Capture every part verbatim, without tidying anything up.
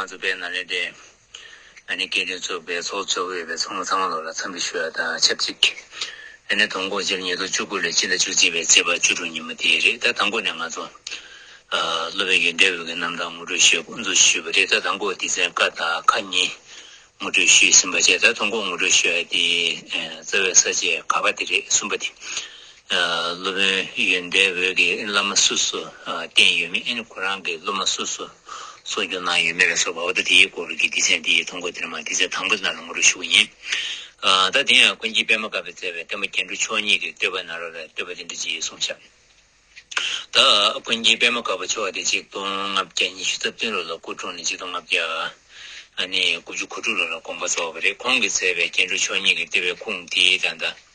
ཚོགས་པའི་ནང་ལས་ཏེ། ཨ་ནི་སྐད་འཕྲིན་ཚོགས་པའི་ཚོགས་གཙོ་ཡོད་པའི་ཚོགས་མི་ཚང་མ་ལོ་ལ་འཚམས་འདྲི་ཞུ་ཡ་དང་ཆབས་ཅིག་ཨ་ནི་དང་པོ་སྤྱི་ལོ་ཉིས་སྟོང་བཅུ་དགུ་ལོའི་སྤྱི་ཟླ་བཅུ་གཅིག་པའི་ཚེས་པ་བཅུ་དྲུག་ཉིན་མོ་དེ་རེད། ད་དང་པོ་ནས་ང་ཚོ་ཨ་སློབ་དཔོན་ཡོན་ཏན་འོད་ཀྱི་རྣམ་ཐར་ངོ་སྤྲོད་ཞུས་ངོ་སྤྲོད་ཞུས་པ་རེད། ད་དང་པོ་སྡེ་ཚན་ཀ་དང་ཁ་གཉིས་ངོ་སྤྲོད་ཞུས་ཟིན་པ་བྱས། ད་དང་པོ་ངོ་སྤྲོད་ཞུ་ཡ་དེ་རྩ་བའི་ས་བཅད་ག་པ་དེ་རེད། གསུམ་པ་དེ། སློབ་དཔོན་ཡོན་ཏན་འོད་ཀྱིས་བླ་མ་སུ་སུ་བསྟེན་ཡོད་མེད། ཨ་ནི་ཁོ་རང་གི་སློབ་མ་སུ་སུ་གསོ་སྐྱོང་གནང་ཡོད་མེད་ལ་སོགས་པ། འོ་ད་དེའི་སྐོར་གྱི་སྡེ་ཚན་དེའི་ཐོ་འགོད་དེར་མ་སྡེ་ཚན་དང་པོ་ནང་ལ་ངོ་སྤྲོད་ཞུ་གི་ཡིན། ད་དེ་ཡང་ཀུན་མཁྱེན་པད་མ་དཀར་པོས་མཛད་པའི་བསྟན་པ་རྒྱན་དྲུག་མཆོག་གཉིས་ཀྱི་བསྟོད་པ་ནང་ལོགས་ལ་བསྟོད་པ་དེ་འདྲ་ཅིག་གསུངས་ཤག་ད་ཀུན་མཁྱེན་པད་མ་དཀར་པོ་མཆོག་དེ་ཆིག་སྟོང་ལྔ་བརྒྱ་ཉི་ཤུ་རྩ་བདུན་ལོ་ལ་སྐུ་འཁྲུངས་ནས་ཆིག་སྟོང་ལྔ་བརྒྱ་ཨ་ནི་དགུ་བཅུ་གོ་དྲུག་ལོ་ལ་དགོངས་པ་རྫོགས་པ་རེད། ཁོང་གིས་མཛད་པའི་རྒྱན་དྲུག་མཆོག་གཉིས་ཀྱི་བསྟོད་པའི་ཁུངས་དེ་ད་ལྟ།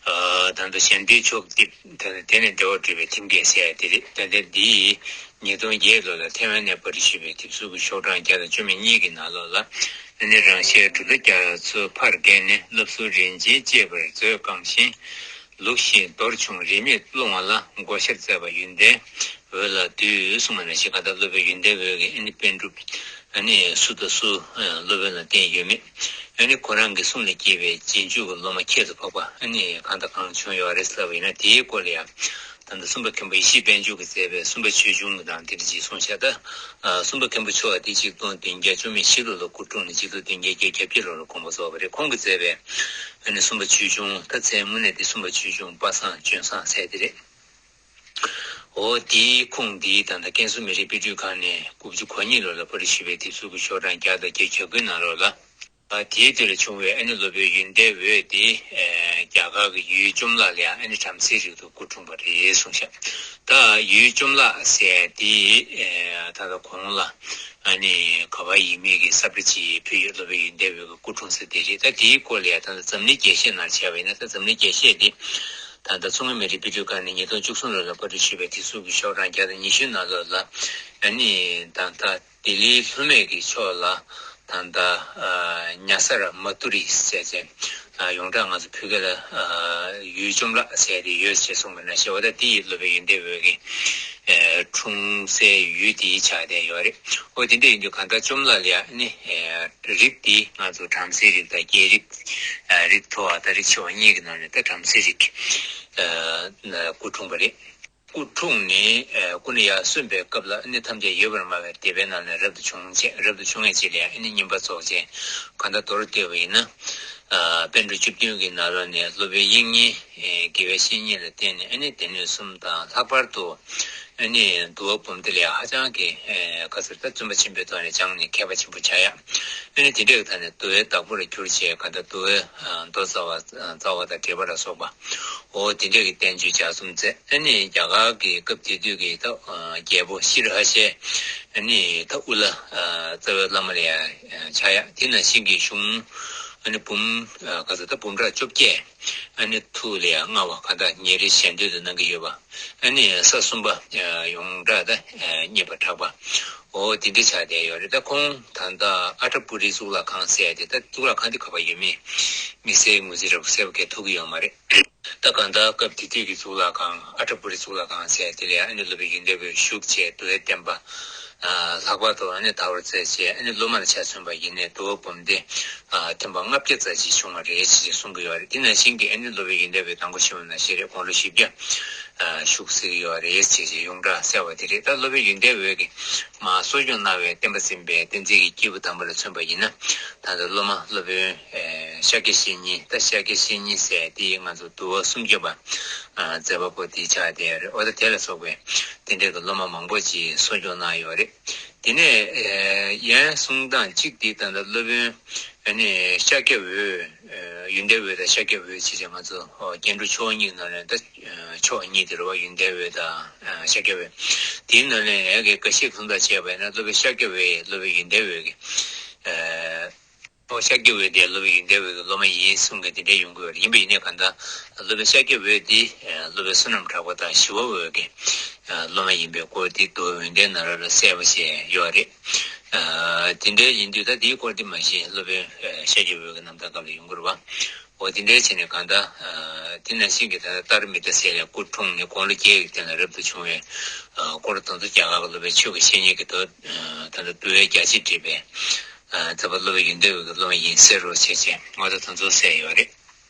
ད་ལྟ་གཞན་དོན་མཆོག་གི་དེབ། དེ་ནས་བདེ་བར་གྲོལ་བའི་ཐེམ་སྐས་ཟེར་ཡ་དེ་རེད། ད་ལྟ་འདི་ཉིས་སྟོང་བརྒྱད་ལོ་ལ་ཐའེ་ཝན་ནས་པར་སྐྲུན་ཞུས་པའི་དེབ་གཟུགས་ཀྱི་ཤོག་གྲངས་བརྒྱ་དང་བཅུ་མེད་གཉིས་ཀྱི་ནང་ལོགས་ལ། ཨ་ནི་རང་ཞལ་གྲུབ་མཐའ་རྒྱ་མཚོའི་ཕར་བརྒལ་ནས་སློབ་ཟུར་རིན་ཆེན་གཅེས་པར་མཛོད་བསྐང་ཞིང་། ལུགས་བཞིན་རྡོར་ཆུང་རིས་མེད་སློང་བ་ལ་བགོ་བཤར་མཛད་པ་ཡོན་ཏན་འོད་ལ་འདུད་གསུངས་པ་ནང་བཞིན། གང་ལྟར་སློབ་དཔོན་ཡོན་ཏན་འོད་ཀྱིས་ཨ་ནི་པཎ་གྲུབ་ཨ་ནི་སུ་དང་སུ་སློབ་དཔོན་ལ་བསྟེན་ཡོད་མེད། ཨ་ནི་ཁོ་རང་གི་གསུང་ལས་སྐྱེས་པའི་རྗེས་འཇུག་གི་སློབ་མ་ཁྱད་དུ་འཕགས་པ་ཨ་ནི་གང་དང་གང་བྱུང་ཡོད་རེད་ཟེར་བ་ཡིན་ན། དེའི་སྐོར་ལ་ཡང་ད་ལྟ་གསུམ་པ་མཁན་པོ་ཡེ་ཤེས་དཔལ་འབྱོར་གྱིས་མཛད་པའི་གསུམ་པ་ཆོས་འབྱུང་དང་དེ་འདྲ་ཅིག་གསུངས་ཤག་ད་གསུམ་པ་མཁན་པོ་མཆོག་དེ་ཆིག་སྟོང་བདུན་བརྒྱ་བཅུ་མེད་བཞི་ལོ་ལ་སྐུ་འཁྲུངས་ནས་ཆིག་སྟོང་བདུན་བརྒྱ་བརྒྱད་ཅུ་གྱ་བརྒྱད་ལོ་ལ་དགོངས་པ་རྫོགས་པ་རེད། ཁོང་གིས་མཛད་པའི་ཨ་ནི་གསུམ་པ་ཆོས་འབྱུང་། ད་མཚན་དངོས་གནས་དེ་གསུམ་པ་ཆོས་འབྱུང་པ་སངས་ལྗོན་བཟང་ཟེར་དེ་རེད། འོ་དེའི་ཁུངས་འདི་ད་ལྟ་ཀན་སུའུ་མི་རིགས་དཔེ་སྐྲུན་ཁང་ནས་དགུ་བཅུ་གོ་གཉིས་ལོ་ལ་པར་སྐྲུན་ཞུས་པའི་དེབ་གཟུགས་ཀྱི་ཤོག་གྲངས་བརྒྱ་དང་བརྒྱད་ཅུ་གྱ་དགུའི་ནང་ལོགས་ལ། ཨ་དེའི་དུས་ལ་བྱུང་བའི་ཨ་ནི་སློབ་དཔོན་ཡོན་ཏན་འོད་དེ་ཨེ་རྒྱ་གར་གྱི་ཡུལ་བཅོམ་བརླག་ལ་ཡང་ཨ་ནི་བྲམ་ཟེའི་རིགས་སུ་སྐུ་འཁྲུངས་པ་རེད་གསུངས་ཤག་ད་ཡུལ་བཅོམ་བརླག་ཟེར་དེ་ཨེ་ད་ལྟ་གོང་ལ་ཨ་ནི་ག་པར་ཡིན་མིན་གྱི་ས་བཀྲ་ཅིག་ཕུལ་ཡོད། སློབ་དཔོན་ཡོན་ཏན་འོད་ཀྱི་སྐུ་འཁྲུངས་ས་དེ་རེད། ད་དེའི་སྐོར་ལ་ཡང་ད་ལྟ་འཛམ་གླིང་རྒྱས་བཤད་ནང་བྱས་པ་ཡིན་ན། ད་འཛམ་གླིང་རྒྱས་བཤད་དེ་ད་ལྟ་མཚོ་སྔོན་མི་རིགས་དཔེ་སྐྲུན་ཁང་ནས་ཉིས་སྟོང་བཅུ་གསུམ་ལོ་ལ་པར་སྐྲུན་ཞུས་པའི་དེབ་གཟུགས་ཀྱི་ཤོག་གྲངས་བརྒྱ་དང་ཉི་ཤུའི་ནང་ལོགས་ལ་ཨ་ནི་ད་ལྟ་ལྡི་ལིའི་ལྷོ་མོན་གྱི་ཕྱོགས་ལ་ད་ལྟ་ཨ་ཉ་ས་ར་མ་ཏུ་རི་ཟེར་བྱས་ཨ་ཡོངས་གྲགས་ང་ཚོ་བོད་སྐད་ལ་ཨ་ཡུལ་བཅོམ་བརླག་ཟེར་དེ་ཡོད་ཅེས་གསུངས་པ་ནང་བཞིན། འོ་ད་དེ་ཡི་སློབ་དཔོན་ཡོན་ཏན་འོད་ཀྱི་ཨ་འཁྲུངས་སའི་ཡུལ་དེའི་ཆ་དེ་ཡོད་རེད། འོ་དེ་འདྲ་ཡིན་དུས་གང་ལྟར་བཅོམ་བརླག་ལ་ཡང་ནི་ཨ་རིགས་དེ་ང་ཚོ་བྲམ་ཟེའི་རིགས་དང་རྒྱལ་རིགས། ཨ་རིགས་མཐོ་བ་དང་རིགས་ཆེ་བ་གཉིས་ཀྱི་ནང་ནས་ད་བྲམ་ཟེའི་རིགས་ཨ་སྐུ་འཁྲུངས་པ་རེད། སྐུ་འཁྲུངས་ནས་ཨ་སྐུ་ནས་ཡར་གསོན་པའི་སྐབས་ལ་ཨ་ནི་ཐམས་ཅད་ཡོད་པར་སྨྲ་བའི་སྡེ་པའི་ནང་ནས་རབ་ཏུ་བྱུང་བྱས། རབ་ཏུ་བྱུང་བའི་རྗེས་ལ་ཡང་ཨ་ནི་བསྙེན་པར་རྫོགས་བྱས། གང་ལྟར་མདོར་བསྡུས་པ་ཡིན་ན། ཨ་པཎ་གྲུབ་བཅུ་བདུན་གྱི་ནང་ལོགས་ནས་སློབ་དཔོན་དབྱིག་གཉེན་ཨེ་དགེ་བའི་བཤེས་གཉེན་ལ་བརྟེན་ནས་ཨ་ནི་སྡེ་སྣོད་གསུམ་དང་། ལྷག་པར་དུ་ཨ་ནི་འདུལ་བ་འབུམ་སྡེ་ལ་ཡང་ཧ་ཅང་གི་ཨེ་ག་ཚོད་ད་བརྩོན་པ་ཆེན་པོའི་ཐོག་ནས་སྦྱངས་ནས་མཁས་པ་ཆེན་པོ་ཆགས་ཡ། ཨ་ནི་དེ་འདྲ་གི་ཐད་ནས་འདུལ་བའི་བདག་པོ་ལ་གྱུར་བྱས། གང་ལྟར་འདུལ་བའི་ཨ་མདོ་རྩ་བ་རྩ་བ་དང་འགྲེལ་པ་ལ་སོགས་པ། འོ་དེ་འདྲ་གི་བསྟན་བཅོས་ལྗགས་རྩོམ་མཛད། ཨ་ནི་རྒྱ་གར་གྱི་སྐབས་དེ་དུས་ཀྱི་ད་ཨ་རྒྱལ་པོ་ཤྲཱི་ཧ་ཤའི་ཨ་ནི་ད་དབུ་བླ་ཨ་རྩ་བའི་བླ་མ་ལ་ཡང་ཆགས་ཡ། དེ་ནང་བཞིན་གྱི་གཞུང་ཨ་ནི་འབུམ་ཨ་ག་ཚོད་ད་འབུམ་ཕྲག་བཅོ་བརྒྱད་ཨ་ནི་ཐུགས་ལ་ཡང་མངའ་བ། གང་ལྟར་ཉེ་རིང་ཞལ་འདོན་དུ་གནང་གི་ཡོད་པ། ཨ་ནི་ས་གསུམ་པ་ཨ་ཡོངས་གྲགས་ད་ཨ་མཉེས་པར་གྲགས་པ། འོ་དེ་འདྲ་ཆགས་བསྡད་ཡོད་རེད། ད་ཁོང་ད་ལྟ་ཨ་ཏྲ་པུ་རི་གཙུག་ལག་ཁང་ཟེར་ཡ་དེ། ད་གཙུག་ལག་ཁང་དེ་ག་པར་ཡོད་མེད་དམིགས་བསལ་ངོས་འཛིན་རེ་བ་གསལ་པོ་གང་ཐུབ་ཀྱི་ཡོད་མ་རེད། ད་གང་ལྟར་སྐབས་དེ་དུས་ཀྱི་གཙུག་ལག་ཁང་ཨ་ཏྲ་པུ་རི་གཙུག་ལག་ཁང་ཟེར་དེ་ལ་ཡང་ཨ་ནི་སློབ་དཔོན་ཡོན་ཏན་འོད་བཞུགས་བྱས་འདུལ་བའི་བསྟན་པ་ཨ་ལྷག་པར་དུ་ཨ་ནི་དར་བར་མཛད་བྱས། ཨ་ནི་སློབ་མ་ལ་ཆ་མཚོན་པ་ཡིན་ནའི་འདུལ་བ་འབུམ་སྡེ་ཨ་ཐེམ་པ་ལྔ་བརྒྱ་རྩ་གཅིག་བྱུང་བ་རེད་ཅེས་གསུང་གི་ཡོད་རེད། དེ་ནང་བཞིན་གྱི་ཨ་ནི་སློབ་དཔོན་ཡོན་ཏན་འོད་དང་པོ་ཞུས་པ་ནང་བཞིན་རེད། དགུང་ལོ་བཞི་བརྒྱ་ཨ་བཞུགས་ཟེར་གྱི་ཡོད་རེད་ཅེས་ཡོངས་གྲགས་གསལ་བ་དེ་རེད། ད་སློབ་དཔོན་ཡོན་ཏན་འོད་ཀྱིས་མར་གསོ་སྐྱོང་གནང་བའི་བསྟན་པ་འཛིན་པའི་བསྟན་འཛིན་གྱི་སྐྱེས་བུ་དམ་པ་ལ་མཚོན་པ་ཡིན་ན། ད་ལྟ་སློབ་མ་སློབ་དཔོན་ཨེ་ཤཱཀྱ་བཤེས་གཉེན། ད་ཤཱཀྱ་བཤེས་གཉེན་ཟེར་དེ་ང་ཚོ་འདུལ་བ་སུམ་བརྒྱ་པ་ཨ་མཛད་པ་པོ་དེ་ཆགས་བསྡད་ཡོད་རེད། འོ་ད་དེ་ལ་སོགས་པའི་དེ་འདྲའི་གི་སློབ་མ་མང་པོ་ཅིག་གསོ་སྐྱོང་གནང་ཡོད་རེད། དེ་ནས་ཨེ་ཡང་གསུང་སྟངས་གཅིག་དེ་ད་ལྟ་སློབ་དཔོན་ཨ་ནི་ཤཱཀྱ་འོད་ཨེ་ཡོན་ཏན་འོད་དང་ཤཱཀྱ་འོད་ཅེས་ང་ཚོ་ཨོ་རྒྱན་དྲུག་མཆོག་གཉིས་ནང་ནས་ད་མཆོག་གཉིས་དེ་རེད་བ། ཡོན་ཏན་འོད་དང་ཨ་ཤཱཀྱ་འོད། དེའི་ནང་ནས་ཡང་གི་འགའ་ཤས་ཀྱིས་མཚོན་རྟགས་བྱས་པ་ཡིན་ན། སློབ་དཔོན་ཤཱཀྱ་འོད་ཡིས་སློབ་དཔོན་ཡོན་ཏན་འོད་ཀྱི་ཨ་ཨོ་ཤཱཀྱ་འོད་དེ་སློབ་དཔོན་ཡོན་ཏན་འོད་ཀྱི་སློབ་མ་ཡིན་གསུང་མཁན་དེ་འདྲ་ཡོང་གི་ཡོད་རེད། ཡིན་པ་ཡིན་ནའི་གང་ལྟར་སློབ་དཔོན་ཤཱཀྱ་འོད་དེ་ཨ་སློབ་དཔོན་བསོད་ནམས་གྲགས་པ་དང་ཞི་བ་འོད་ཀྱི་ཨ་སློབ་མ་ཡིན་པའི་སྐོར་དེ་འདུལ་བའི་ཡོན་ཏན་ནང་ལོགས་ལ་གསལ་པོ་བཤད་ཡོད་རེད། ཨ་དེ་འདྲ་ཡིན་དུས་ད་དེའི་སྐོར་དེ་མ་གཞི་སློབ་དཔོན་ཨ་ཤཱཀྱ་འོད་ཀྱི་རྣམ་ཐར་སྐབས་ལ་ཡོང་གི་རེད་བ། འོ་དེ་འདྲའི་བྱས་ནས་གང་ལྟར། དེ་ནང་བཞིན་གྱི་ད་ལྟ་ཏར་མི་ཏྲ་ཟེར་ཡ་སྐུ་འཁྲུངས་ནས་དགུང་ལོ་བརྒྱད་ཀྱི་སྟེང་ལ་རབ་ཏུ་བྱུང་བའི་སྐོར་དེ་ཚོ་རྒྱ་གར་གྱི་སློབ་དཔོན་ཆོས་ཀྱི་བཤེས་གཉེན་གྱི་ད་ལྟ་འདུལ་བའི་རྒྱ་ཆེར་བྲིས་པའི་ད་ལྟ་སློབ་དཔོན་ཡོན་ཏན་འོད་ཀྱི་སློབ་མ་ཡིན་ཟེར་རོ་བྱས་བྱས་འོ་ད་དེ་ཚོ་གསལ་ཡོད་རེད།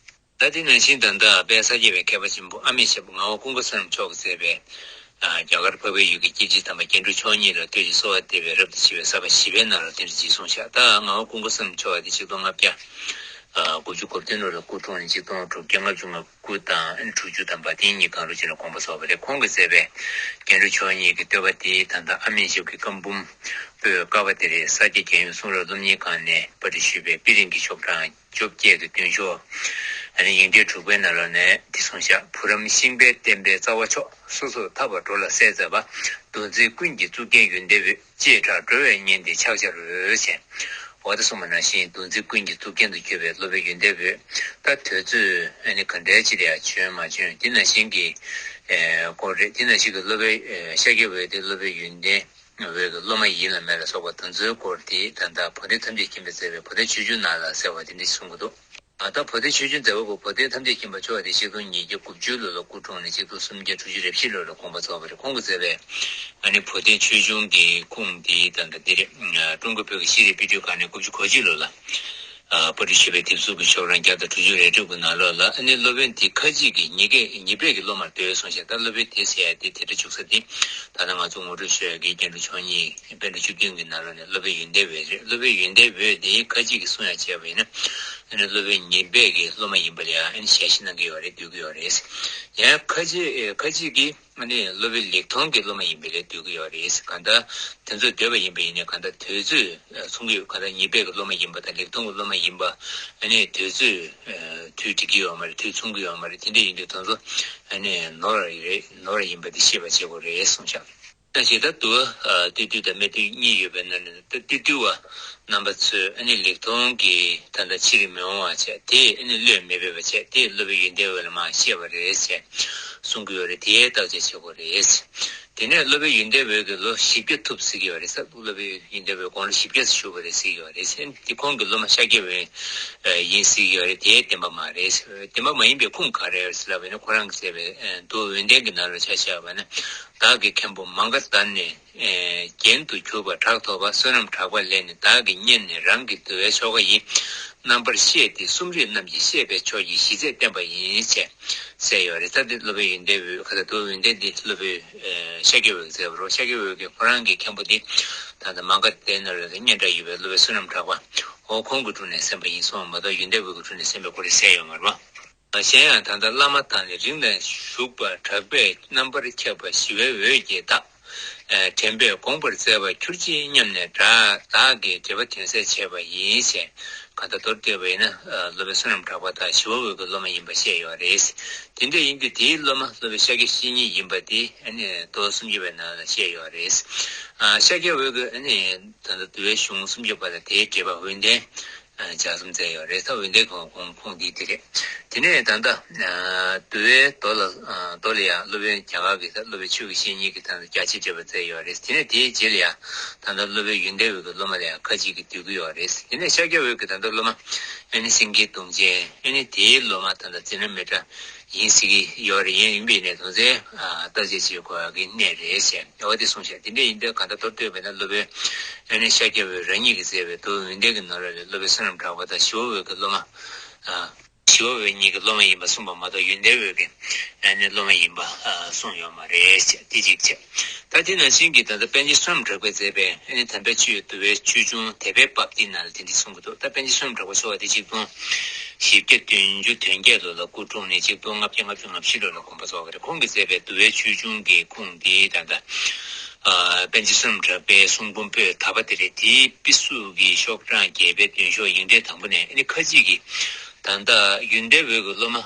ད་དེ་ནང་བཞིན་ད་ལྟ་དཔལ་ས་སྐྱ་པའི་མཁས་པ་ཆེན་པོ་ཨ་མྱེས་ཞབས་དྲུང་ངག་དབང་ཀུན་དགའ་བསོད་ནམས་མཆོག་གིས་མཛད་པའི་རྒྱ་གར་འཕགས་པའི་ཡུལ་གྱི་སྐྱེས་ཆེན་དམ་པ་རྒྱན་དྲུག་མཆོག་གཉིས་ལ་བསྟོད་ཅིང་གསོལ་བ་འདེབས་པའི་རབ་ཏུ་ཕྱིན་པའི་ས་པ་བཞི་པའི་ནང་ལ་དེ་འདྲ་ཅིག་གསུངས་ཤག་ད་ངག་དབང་ཀུན་དགའ་བསོད་ནམས་མཆོག་དེ་ཆིག་སྟོང་ལྔ་བརྒྱ་དགུ་བཅུ་གོ་བདུན་ལོ་ལ་སྐུ་འཁྲུངས་ནས་ཆིག་སྟོང་དྲུག་བརྒྱ་ལྔ་བཅུ་ང་དགུ་དང་དྲུག་ཅུ་དང་བར་དེ་གཉིས་སྒང་རུ་ཅིག་ལ་དགོངས་པ་རྫོགས་པ་རེད། ཁོང་གིས་མཛད་པའི་རྒྱན་དྲུག་མཆོག་གཉིས་ཀྱི་བསྟོད་པ་དེ་ད་ལྟ་ཨ་མྱེས་ཞབས་ཀྱི་བཀའ་འབུམ་པོད་ཀ་པ་དེ་རེད། ས་སྐྱ་རྒྱལ་ཡུམ་གསུང་རབ་སློབ་གཉེར་ཁང་ནས་པར་སྐྲུན་ཞུས་པའི་པི་རིང་གི་ཤོག་གྲངས་བཅོ་བརྒྱད་དང་བདུན་ཤོག་ཨ་ནི་ཡིག་ཕྲེང་དྲུག་པའི་ནང་ལོགས་ནས་འདི་གསུངས་ཤག་བུ་རམ་ཤིང་པའི་བསྟན་པའི་རྩ་བ་མཆོག་སོ་སོར་ཐར་པ་འགྲོ་ལ་སྲས་མཛད་པ། འདུ་འཛི་ཀུན་གྱི་གཙུག་རྒྱན་ཡོན་ཏན་འོད། ཅེས་གྲགས་འགྲོ་བས་ཉན་ཏེ་ཕྱག་བྱར་འོས་ཞེས། འོ་ད་གསུངས་པ་ནང་བཞིན་འདུ་འཛི་ཀུན་གྱི་གཙུག་རྒྱན་དུ་གྱུར་པའི་སློབ་དཔོན་ཡོན་ཏན་འོད། ད་དུས་ཚོད་ཨ་ནི་ག་འདྲའི་ཅིག་ལ་ཡང་བྱོན་མ་བྱོན་དེ་ནང་བཞིན་གྱི་སྐོར་རེད། དེ་ནང་བཞིན་གྱི་སློབ་དཔོན་ཤཱཀྱ་འོད་དེ་སློབ་དཔོན་ཡོན་ཏན་འོད་ཀྱི་སློབ་མ་ཡིན་ལ་མེད་ལ་སོགས་པ་དེ་ཚོའི་སྐོར་དེ་ད་ལྟ་བོ་དན་ཐམས་ཅད་མཁྱེན་པས་མཛད་པའི་བོ་དན་ཆོས་འབྱུང་ནང་ལ་གསལ་བ་དེ་འདྲ་གསུང་གི་འདུག་ད་བོ་དན་ཆོས་འབྱུང་མཛད་པ་པོ་བོ་དན་ཐམས་ཅད་མཁྱེན་པ་མཆོག་དེ་ཆིག་སྟོང་ཉིས་བརྒྱ་དགུ་བཅུ་ལོ་ལ་སྐུ་འཁྲུངས་ནས་ཆིག་སྟོང་སུམ་བརྒྱ་དྲུག་ཅུ་རེ་བཞི་ལོ་ལ་དགོངས་པ་རྫོགས་པ་རེད། ཁོང་གིས་མཛད་པའི་ཨ་ནི་བོ་དན་ཆོས་འབྱུང་གི་ཁུངས་དེ་ད་ལྟ་འདི་རེད། ཀྲུང་གོ་བོད་ཀྱི་ཤེས་རིག་དཔེ་སྐྲུན་ཁང་ནས་དགུ་བཅུ་གོ་གཅིག་ལོ་ལ་པར་སྐྲུན་ཞུས་པའི་དེབ་གཟུགས་ཀྱི་ཤོག་གྲངས་བརྒྱ་དང་དྲུག་ཅུ་རེ་དྲུག་གི་ནང་ལོགས་ལ་ཨ་ནི་སློབ་དཔོན་དེ་ཁ་ཅིག་གིས་ཉེ་གི་ཉེ་སྦས་ཀྱི་སློབ་མར་འདོད་གསུངས་ཤག་ད་སློབ་དཔོན་དེ་ཟེར་ཡ་དེ་དེ་འདྲ་བཅུག་ས་དེ་ད་ལྟ་ང་ཚོ་ངོ་སྤྲོད་ཞུ་ཡ་གི་རྒྱན་དྲུག་མཆོག་གཉིས་པཎ་གྲུབ་བཅུ་བདུན་གྱི་ནང་ལོགས་ནས་སློབ་དཔོན་ཡོན་ཏན་འོད་རེད། སློབ་དཔོན་ཡོན་ཏན་འོད་དེ་ཁ་ཅིག་གིས་གསུང་ཡ་བྱས་པ་ཡིན་ན། ཨ་ནི་སློབ་དཔོན་ཉེ་སྦས་ཀྱི་སློབ་མ་ཡིན་པ་ལ་ཡང་ཨ་ནི་ཞལ་བཞེས་གནང་གི་ཡོད་རེད། འདོད་ཀྱི་ཡོད་རེད། ཡང་ཁ་ཅིག་ཁ་ཅིག་གིས་ཨ་ནི་སློབ་དཔོན་ལེགས་མཐོང་གི་སློབ་མ་ཡིན་པ་ལ་འདོད་ཀྱི་ཡོད་རེད། གང་ལྟར་དེ་ཚོས་འདོད་པ་ཡིན་པ་ཡིན་ནའི་གང་ལྟར་དུས་ཚོད་མཚུངས་ཀྱི་ཡོད། གང་ལྟར་ཉེ་སྦས་ཀྱི་སློབ་མ་ཡིན་པ་དང་ལེགས་མཐོང་གི་སློབ་མ་ཡིན་པ་ཨ་ནི་དུས་ཚོད་དུས་འགྲིག་གི་ཡོད་མ་རེད། དུས་མཚུངས་ཀྱི་ཡོད་མ་རེད། དེ་འདྲ་ཡིན་དུས་དེ་ཚོ་ཨ་ནི་ནོར་རེད། ནོར་ཡིན་པ་དེ་ཤེས་པ་བྱེད་དགོས་རེད་གསུངས་ཤག་ད་ཞེ་ད་དུ་བ་ཏི་ཏི་དང་སྨད་ཏི་གཉིས་ཡོད་པའི་ནང་ནས་ད་ཏི་ཏི་བ་རྣམ་པ་ཚོས་ཨ་ནི་ལེགས་མཐོང་གི་ད་ལྟ་ཕྱིར་མི་འོང་བ་བྱས་དེ་ཨ་ནི་བློས་མི་འབེབས་པ་བྱས་དེ་སློབ་དཔོན་ཡོན་ཏན་འོད་ལ་མར་བཤད་པ་རེད་ཅེས་གསུང་གི་ཡོད་རེད། དེའི་བརྟག་དཔྱད་བྱེད་དགོས་རེད། དེ་ནས་སློབ་དཔོན་ཡོན་ཏན་འོད་ཀྱིས་ལོ་བཞི་བརྒྱ་ཐུབ་ཟེར་གྱི་ཡོད་རེད། ས་སློབ་དཔོན་ཡོན་ཏན་འོད་དགུང་ལོ་བཞི་བརྒྱ་བཞུགས་པ་རེད་ཟེར་གྱི་ཡོད་རེད། དེ་ཁོང་གི་སློབ་མ་ཤཱཀྱ་འོད་ཡིན་ཟེར་གྱི་ཡོད་རེད། དེ་བདེན་པ་མ་རེད། བདེན་པ་མ་ཡིན་པའི་ཁུངས་ག་རེ་ཡོད་ཟེར་ལབ་པ་ཡིན་ན་ཁོ་རང་གིས་མཛད་པའི་མདོ་འོད་ལྡན་གྱི་ནང་ལ་ཆ་བཞག་པ་ན། བདག་གི་མཁན་པོ་མ་ག་དྷ་ནས། རྒྱན་དུ་གྱུར་པ་གྲགས་ཐོབ་པ་བསོད་ནམས་གྲགས་པ་ལས་ནི་བདག་གིས་རྙེད་ནས་རང་གི་འདུལ་བའི་ཆོ་ག་ཡི་རྣམ་པར་བཤད་དེ་གསུམ་རིག་རྣམས་ཀྱི་བཤད་པའི་ཕྱོགས་ཀྱི་གཞི་རྩས་བསྟན་པ་ཡིན་ཞེས་གསལ་ཡོད་རེད། ད་འདི་སློབ་དཔོན་ཡོན་ཏན་འོད་ཁ་ད་མདོ་འོད་ལྡན་འདི་སློབ་དཔོན་ཤཱཀྱ་འོད་མཛད་པ་རེད། ཤཱཀྱ་འོད་ཀྱིས་ཁོ་རང་གི་མཁན་པོ་འདི་ད་ལྟ་མ་ག་དྷ་ནས་སྙན་གྲགས་ཡོད་པའི་སློབ་དཔོན་བསོད་ནམས་གྲགས་པ་འོ་ཁོང་གི་དྲུང་ནས་གསན་པ་ཡིན་གསུངས་མ་གཏོགས་ཡོན་ཏན་འོད་ཀྱི་དྲུང་ནས་གསན་པའི་སྐོར་དེ་གསལ་ཡོད་མ་རེད་པ། གཞན་ཡང་ད་ལྟ་བླ་མ་དང་ནི་རིང་ནས་བཞུགས་པ་གྲགས་པས་རྣམ་པར་ཁྱབ་པ་ཞི་བའི་འོད་ཀྱིས་བདག་དྲན་པས་དགོངས་པར་མཛད་པ་ཁྱུར་ཅིག་སྙམ་ནས་བདག་གིས་འགྲེལ་པ་དོན་གསལ་བྱས་པ་ཡིན་ཞེས་གང་ལྟར་མདོར་བསྡུས་པ་ཡིན་ན་སློབ་དཔོན་བསོད་ནམས་གྲགས་པ་དང་ཞི་བ་འོད་ཀྱི་སློབ་མ་ཡིན་པ་བཤད་ཡོད་རེད། དེ་འདྲ་ཡིན་དུས་དེའི་སློབ་མ་སློབ་དཔོན་ཤཱཀྱ་བཤེས་གཉེན་ཡིན་པ་དེ་ནི་མདོ་སུམ་ཅུ་པའི་ནང་ལ་བཤད་ཡོད་རེད། ཤཱཀྱ་འོད་ཀྱིས་ད་ལྟ་འདུལ་བའི་གཞུང་སུམ་ཅུ་པ་དང་དེའི་འགྲེལ་པ་འོད་ལྡན། ལྗགས་རྩོམ་མཛད་ཡོད་རེད། ད་འོན་ཏེ་ཁོང་ཁོང་ཁོང་འདི་དེ་རེད། དེ་ནས་ད་ལྟ་འདུལ་བའི་མདོ་ལ་མདོ་ལ་ཡང་སློབ་དཔོན་རྒྱ་གར་གྱི་ད་སློབ་དཔོན་ཆོས་ཀྱི་བཤེས་གཉེན་གྱི་ད་ལྟ་རྒྱ་ཆེར་བགྲོད་པ་མཛད་ཡོད་རེད། དེ་ནས་དེའི་རྗེས་ལ་ཡང་ད་ལྟ་སློབ་དཔོན་ཡོན་ཏན་འོད་ཀྱི་སློབ་མ་ལ་ཡང་ཁ་ཅིག་གིས་འདུལ་གྱི་ཡོད་རེད། དེ་ནས་ཤཱཀྱ་འོད་ཀྱི་ད་ལྟ་སློབ་མ་ཨ་ནི་སེང་གེ་གདོང་ཅན། ཨ་ནི་དེའི་སློབ་མ་ད་ལྟ་ཛི་ན་མི་ཏྲ་ཡིན་ཟེར་གྱི་ཡོད་རེད། ཡིན་ཡིན་པས་ནས་དོན་ཚན་བརྟག་དཔྱད་བྱེད་དགོས་ཡག་གི་གནས་རེད་ཟེར་ཡོད་དེ་གསུངས་ཤག་དེ་འདྲ་ཡིན་དུས་གང་ལྟར་མདོར་བསྡུས་པས་ན་སློབ་དཔོན་ཨ་ནི་ཤཱཀྱ་འོད་རང་ཉིད་ཀྱིས་མཛད་པའི་མདོ་འོད་ལྡན་གྱི་ནང་ལོགས་ལས་སློབ་དཔོན་བསོད་ནམས་གྲགས་པ་དང་ཞི་བ་འོད་ཀྱི་སློབ་མ། ཞི་བ་འོད་གཉིས་ཀྱི་སློབ་མ་ཡིན་པ་གསུངས་པ་མ་གཏོགས་ཡོན་ཏན་འོད་ཀྱི་ཨ་ནི་སློབ་མ་ཡིན་པ་གསུངས་ཡོད་མ་རེད་ཟེར་དེ་གཅིག་བྱས། ད་དེ་ནང་བཞིན་གྱི་ད་ལྟ་པཎ་ཆེན་བསོད་ནམས་གྲགས་པས་མཛད་པའི་ཨ་ནི་དམ་པའི་ཆོས་འདུལ་བའི་ཆོས་འབྱུང་དད་པའི་བབ་དེའི་ནང་ལ་དེ་འདྲ་གསུང་གི་འདུག་ད་པཎ་ཆེན་བསོད་ནམས་གྲགས་པ་མཆོག་དེ་ཆིག་སྟོང་བཞི་བརྒྱ་བདུན་ཅུ་དོན་བརྒྱད་ལོ་ལ་སྐུ་འཁྲུངས་ནས་ཆིག་སྟོང་ལྔ་བརྒྱ་ལྔ་བཅུ་ང་བཞི་ལོ་ལ་དགོངས་པ་རྫོགས་པ་རེད། ཁོང་གིས་མཛད་པའི་འདུལ་བའི་ཆོས་འབྱུང་གི་ཁུངས་དེ་ད་ལྟ་པཎ་ཆེན་བསོད་ནམས་གྲགས་པའི་གསུང་འབུམ་པོད་དག་པ་དེ་རེད། དེའི་དཔེ་གཟུགས་ཀྱི་ཤོག་གྲངས་བརྒྱད་པའི་བདུན་ཤོག་ཡིག་ཕྲེང་དང་པོ་ནས་ཨ་ནི་ཁ་ཅིག་གིས། ད་ལྟ་ཡོན་ཏན་འོད་ཀྱི་སློབ་མ་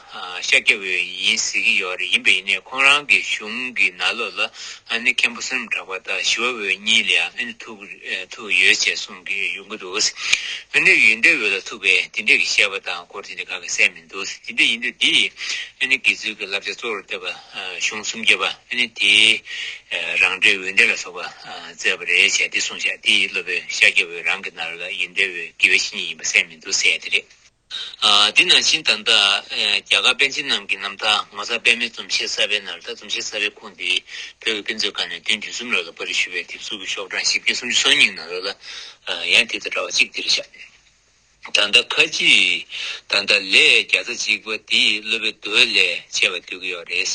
ཤཱཀྱ་འོད་ཡིན་ཟེར་གྱི་ཡོད་རེད། ཡིན་པ་ཡིན་ནའི་ཁོང་རང་གི་གཞུང་གི་ནང་ལོགས་ལ་ཨ་ནི་མཁན་པོ་བསོད་ནམས་གྲགས་པ་དང་ཞི་བ་འོད་གཉིས་ལ་ཡང་ཨ་ནི་ཐུག་ཐུག་ཡོད་ཅེས་གསུང་གི་ཡོང་གི་འདུག་ཨ་ནི་ཡོན་ཏན་འོད་ལ་ཐུག་པའི་དེ་འདྲས་ཀྱི་བཤད་པ་དང་སྐོར་དེ་འདྲ་ག་གེ་གསལ་མི་འདུག་དེ་འདྲ་ཡིན་དུས་འདི་ཨ་ནི་དགེ་ཚུལ་གྱི་བསླབ་བྱ་གཙོ་བོར་བཏོན་པ་གཞུང་སུམ་བརྒྱ་པ་ཨ་ནི་དེའི་རང་འགྲེལ་འོད་ལྡན་ལ་སོགས་པ་མཛད་པ་རེད་ཅེས་དེ་གསུངས་ཤག་དེའི་སློབ་དཔོན་ཤཱཀྱ་འོད་རང་གི་ནང་ལ་ཡོན་ཏན་འོད་དགེ་བའི་བཤེས་གཉེན་ཡིན་པ་གསལ་མི་འདུག་ཟེར་ཡ་དེ་རེད། ཨ། འདི་ནང་བཞིན་ད་ལྟ་ཨ་རྒྱ་གར་པཎ་ཆེན་རྣམས་ཀྱི་རྣམ་ཐར་ངོ་མཚར་པདྨའི་འཛུམ་ཞེས་གསལ་བའི་ནང་ལ། ད་འཛུམ་ཞེས་གསལ་བའི་ཁུངས་འདི་བོད་ཀྱི་དཔེ་མཛོད་ཁང་ནས་བདུན་དུས་གསུམ་ལོ་ལ་པར་རིས་ཞུས་པའི་དེབ་གཟུགས་ཀྱི་ཤོག་གྲངས་བཞི་བརྒྱ་སུམ་ཅུ་སོ་གཉིས་ནང་ལོགས་ལ། ཨ། ཡང་དེ་དང་འདྲ་བ་གཅིག་འདིར་བཞག་ད་ལྟ་ཁ་ཅིག་ད་ལྟ་ལས་བརྒྱ་རྩ་གཅིག་པ་འདི་སློབ་དཔོན་འདུལ་བ་ལས་བྱས་པ་འདོད་ཀྱི་ཡོད་རེད།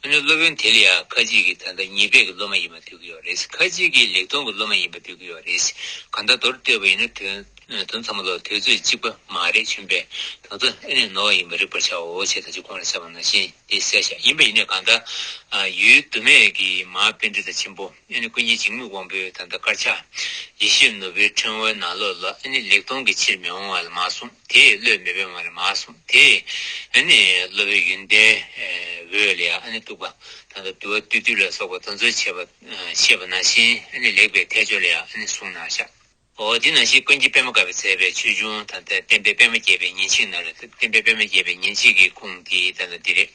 ཨ་ནི་སློབ་དཔོན་དེ་ལ་ཡང་ཁ་ཅིག་གིས་ད་ལྟ་ཉེས་པའི་གི་སློབ་མ་ཡིན་པ་འདོད་ཀྱི་ཡོད་རེད། ཁ་ཅིག་གིས་ལེགས་མཐོང་གི་སློབ་མ་ཡིན་པ་འདོད་ཀྱི་ཡོད་རེད། གང་ལྟར་མདོར་བསྡུས་པ་ཡིན་ན་དོན་དོན་ཚང་མ་ལ་དུས་ཚོད་གཅིག་པ་མ་རེད། བྱུང་བས་དོན་དུ་ཨ་ནི་ནོར་བ་ཡིན་པར་རིག་པར་བྱའོ་ཞེས་ད་ཅི་གོང་ལ་བཤད་པ་ནང་བཞིན་དེ་གསལ་བཤད་ཡིན་པ་ཡིན་ནའི། གང་ལྟར་ཡུལ་དུ་མེད་ཀྱི་མར་པཎྜི་ཏ་ཆེན་པོ་ཨ་ནི་ཀུན་མཁྱེན་འཇིགས་མེད་དབང་པོས་ད་ལྟ་དཀར་ཆག་ཡེ་ཤེས་ནོར་བུའི་ཕྲེང་བའི་ནང་ལོགས་ལ་ཨ་ནི་ལེགས་མཐོང་གི་ཕྱིར་མི་འོང་བ་ལ་མ་གསུངས། དེས་བློས་མི་འབེབས་པ་ལ་མ་གསུངས། དེས་ཨ་ནི་སློབ་དཔོན་ཡོན་ཏན་འོད་ལ་ཡང་ཨ་ནི་གཏུགས་པ། ད་ལྟ་འདུལ་བ་བསྡུས་བསྡུས་ལ་སོགས་པ་དེ་ཚོ་བྱས་པ་བཤད་པ་ནང་བཞིན་ཨ་ནི་ལེགས་པའི་ཐལ་ཆོག་ལ་ཡང་ཨ་ནི་གསུངས་གནང་བཞག་འོ་འདི་ནང་བཞིན་ཀུན་མཁྱེན་པདྨ་དཀར་པོས་མཛད་པའི་ཆོས་འབྱུང་ད་ལྟ་བསྟན་པའི་པདྨ་རྒྱས་པའི་ཉིན་བྱེད་ནང་ལ། བསྟན་པའི་པདྨ་རྒྱས་པའི་ཉིན་བྱེད་ཀྱི་ཁུངས་དེ་ད་ལྟ་འདི་རེད།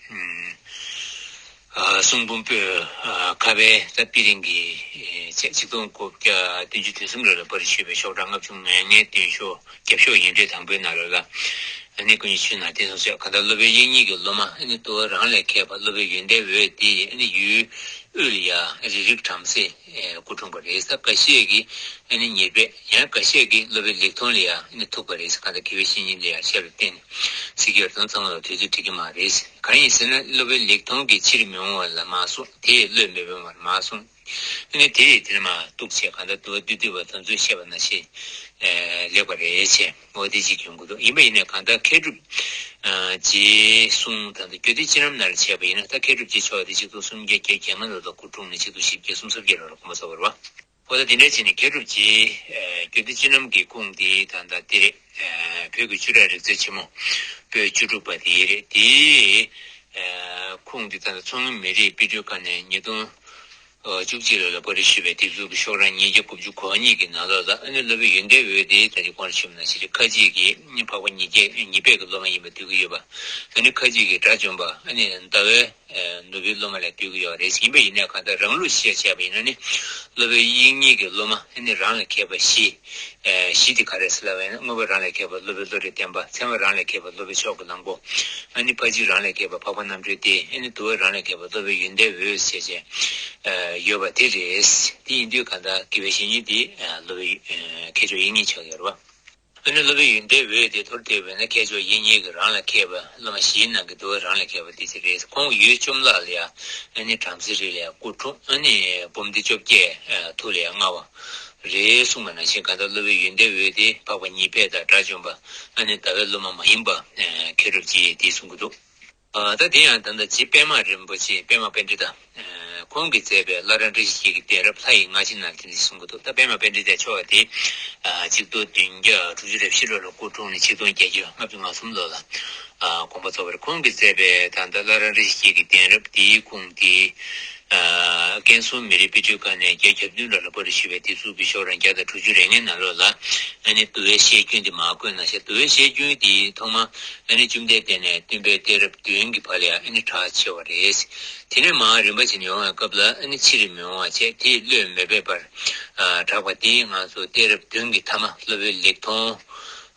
ཨ། གསུང་འབུམ་པོད་ཨ་ཁ་པའི་ད་པི་རིང་གི་ཨེ་ཆེད་ཆིག་སྟོང་དགུ་བརྒྱ་བདུན་ཅུ་དོན་གསུམ་ལོ་ལ་པར་ཞུས་པའི་ཤོག་གྲངས་ལྔ་བཅུ་ང་ལྔའི་སྟེང་ཤོག་རྒྱབ་ཤོག་ཡིག་འབྲེལ་དང་པོའི་ནང་ལོགས་ལ། ཨ་ནི་ཀུན་མཁྱེན་ཆོས་ནང་བསྟན་སོང་ཟེར། གང་ལྟར་སློབ་དཔོན་དབྱིག་གཉེན་གྱི་སློབ་མ་ཨ་ནི་འདུལ་བ་རང་ལས་མཁས་པ་སློབ་དཔོན་ཡོན་ཏན་འོད་དེས་ཨ་ནི་ཡུལ་དབུས་ལ་ཡང་རིག་རིག་བྲམ་ཟེ་སྐུ་འཁྲུངས་པ་རེད། ད་འགའ་ཤས་ཀྱིས་ཨ་ནི་ཉེར་སྦས། ཡང་འགའ་ཤས་ཀྱིས་སློབ་དཔོན་ལེགས་མཐོང་ལ་ཡང་ཨ་ནི་ཐུག་པ་རེད། གང་ལྟར་དགེ་བའི་བཤེས་གཉེན་ལ་ཡང་བཤད་པའི་སྟེང་ཟེར་གྱི་ཡོད་རེད། དོན་ཚང་མ་ལ་དུས་ཚོད་འགྲིག་གི་མ་རེད། གང་ཡིན་ཟེར་ན་སློབ་དཔོན་ལེགས་མཐོང་གི་ཕྱིར་མི་འོང་བ་ལ་མ་གསུངས། དེས་བློས་མི་འབེབས་པ་ལ་མ་གསུངས། ཨ་ནི་དེ་ཡི་དེར་མ་གཏུགས་བྱས། གང་ལྟར་འདུལ་བ་བསྡུས་བསྡུས་པ་དེ་ཚོས་བཤད་པ་ནང་བཞིན་ཨེ་ལེགས་པ་རེད་བྱས། འོ་དེ་གཅིག་ཡོང་གི་འདུག་ཡིན་པ་ཡིན་ནའི་གང་ལྟར་མཁས་གྲུབ་ཨ་རྗེའི་གསུང་ད་ལྟ་རྒྱུད་སྡེ་སྤྱི་རྣམ་ནང་ལ་བྱས་པ་ཡིན་ན། ད་མཁས་གྲུབ་རྗེ་མཆོག་དེ་ཆིག་སྟོང་སུམ་བརྒྱ་བརྒྱད་ཅུ་གྱ་ལྔ་ལོ་ལ་སྐུ་འཁྲུངས་ནས་ཆིག་སྟོང་བཞི་བརྒྱ་སུམ་ཅུ་སོ་བརྒྱད་ལོ་ལ་དགོངས་པ་རྫོགས་པ་རེད་པ། འོ་ད་དེ་འདྲ་བྱས་ནས་མཁས་གྲུབ་རྗེའི་ཨེ་རྒྱུད་སྡེ་སྤྱི་རྣམ་གྱི་ཁུངས་དེ་ད་ལྟ་དེ་རེད། ཨེ་བོད་ཀྱི་ཆོས་གྲྭ་རིག་རྩལ་ཆེན་མོ་པོད་བཅུ་དྲུག་པ་དེ་རེད། དེའི་ཨེ་ཁུངས་དེ་ད་ལྟ་མཚོ་སྔོན་མི་རིགས་དཔེ་སྐྲུན་ཁང་ནས་ཉིས་སྟོང་བཅུ་གཅིག་ལོ་ལ་པར་རིས་ཞུས་པའི་དེབ་གཟུགས་ཀྱི་ཤོག་གྲངས་ཉིས་བརྒྱ་དགུ་བཅུ་གོ་གཉིས་ཀྱི་ནང་ལོགས་ལ། ཨ་ནི་སློབ་དཔོན་ཡོན་ཏན་འོད་དེ་ད་ཅི་གོང་ལ་ཞུས་པ་ནང་བཞིན་ཁ་ཅིག་གིས་འཕགས་པ་ཉིད་ཀྱི་ཉེར་སྦས་ཀྱི་སློབ་མ་ཡིན་པ་འདོད་ཀྱི་ཡོད་པ། ཨ་ནི་ཁ་ཅིག་གིས་དགྲ་བཅོམ་པ་ཨ་ནི་ཟླ་བའི་ནོར་བུའི་སློབ་མ་ལ་འདོད་ཀྱི་ཡོད་རེད། ཡིན་པ་ཡིན་ནའི་གང་ལྟར་རང་ལུགས་བཤད་བྱས་པ་ཡིན་ན་ནི། སློབ་དཔོན་དབྱིག་གཉེན་གྱི་སློབ་མ་ཨ་ནི་རང་ལས་མཁས་པ་བཞི། ཨེ་བཞི་དེ་ག་རེ་ཟེར་ལབ་པ་ཡིན་ན། དངོས་པོ་རང་ལས་མཁས་པ་སློབ་དཔོན་བློ་གྲོས་བརྟན་པ། ཚད་མ་རང་ལས་མཁས་པ་སློབ་དཔོན་ཕྱོགས་ཀྱི་གླང་པོ། ཨ་ནི་ཕར་ཕྱིན་རང་ལས་མཁས་པ་འཕགས་པ་རྣམ་གྲོལ་སྡེ། ཨ་ནི་འདུལ་བ་རང་ལས་མཁས་པ་སློབ་དཔོན་ཡོན་ཏན་འོད་ཟེར་བྱས་ཨེ་ཡོད་པ་དེ་རེད། དེ་ཡིན་དུས་གང་ལྟར་དགེ་བའི་བཤེས་གཉེན་དེ་ཨེ་སློབ་དཔོན་ཨེ་མཁས་མཆོག་དབྱིག་གཉེན་ཆགས་ཡོད་རེད་པ། ཨ་ནི་སློབ་དཔོན་ཡོན་ཏན་འོད་དེ་མདོར་བསྡུས་པ་ཡིན་ན་མཁས་མཆོག་དབྱིག་གཉེན་གྱི་རང་ལ་མཁས་པ་སློབ་མ་བཞིའི་ནང་གི་འདུལ་བ་རང་ལ་མཁས་པ་དེ་ཅིག་རེད། ཁོང་ཡུལ་བཅོམ་བརླག་ལ་ཡང་ཨ་ནི་བྲམ་ཟེ་རིགས་ལ་ཡང་སྐུ་འཁྲུངས། ཨ་ནི་འབུམ་སྡེ་བཅོ་བརྒྱད་ཐུགས་ལ་ཡང་མངའ་བ་རེད་གསུངས་པ་ནང་བཞིན། གང་ལྟར་སློབ་དཔོན་ཡོན་ཏན་འོད་དེ་འཕགས་པ་ཉེར་སྦས་དང་དགྲ་བཅོམ་པ་ཨ་ནི་ཟླ་བའི་སློབ་མ་མ་ཡིན་པ་མཁས་གྲུབ་རྗེ་དེ་གསུང་གི་འདུག་ཨ་ད་དེ་ཡང་ད་ལྟ་རྗེ་པདྨ་རིན་པོ་ཆེ་པདྨ་པཎྜི་ཏ། ཨ་ཁོང་གིས་མཛད་པའི་བླ་བྲང་བཀྲ་ཤིས་འཁྱིལ་གྱི་གདན་རབས་ལྷ་ཡི་རྔ་ཆེན་ནང་དེ་འདྲ་གསུང་གི་འདུག་ད་པདྨ་པཎྜི་ཏ་མཆོག་དེ་ཨ་ཆིག་སྟོང་བདུན་བརྒྱ་དྲུག་ཅུ་རེ་བཞི་ལོ་ལ་སྐུ་འཁྲུངས་ནས་ཆིག་སྟོང་བརྒྱད་བརྒྱ་ལྔ་བཅུ་ང་གསུམ་ལོ་ལ་ཨ་དགོངས་པ་རྫོགས་པ་རེད། ཁོང་གིས་མཛད་པའི་ད་ལྟ་བླ་བྲང་བཀྲ་ཤིས་འཁྱིལ་གྱི་གདན་རབས་དེའི་ཁུངས་དེ། ཨ་ཀན་སུའུ་མི་རིགས་དཔེ་སྐྲུན་ཁང་ནས་བརྒྱད་བརྒྱ་གྱ་བདུན་ལོ་ལ་པར་རིས་ཞུས་པའི་དེབ་གཟུགས་ཀྱི་ཤོག་གྲངས་བརྒྱ་དང་དྲུག་ཅུ་རེ་ལྔའི་ནང་ལོགས་ལ། ཨ་ནི་འདུལ་བའི་བཤད་རྒྱུན་དེ་མར་བཀོད་གནང་ཤག་འདུལ་བའི་བཤད་རྒྱུན་དེ་ཐོག་མར་ཨ་ནི་བཅོམ་ལྡན་འདས་ནས་སྟོན་པའི་གཏད་རབས་བདུན་གྱི་བར་ལ་ཡང་ཨ་ནི་གྲགས་ཆེ་བ་རེད། དེ་ནས་མར་རིམ་པ་བྱས་ནས་ཡོང་བའི་སྐབས་ལ་ཨ་ནི་ཕྱིར་མི་འོང་བ་བྱས། དེས་བློས་མི་འབེབས་པར་ཨ་གྲགས་པ་དེ་ང་ཚོ་གཏད་རབས་བདུན་གྱི་ཐ་མ་སློབ་དཔོན་ལེགས་མཐོང་།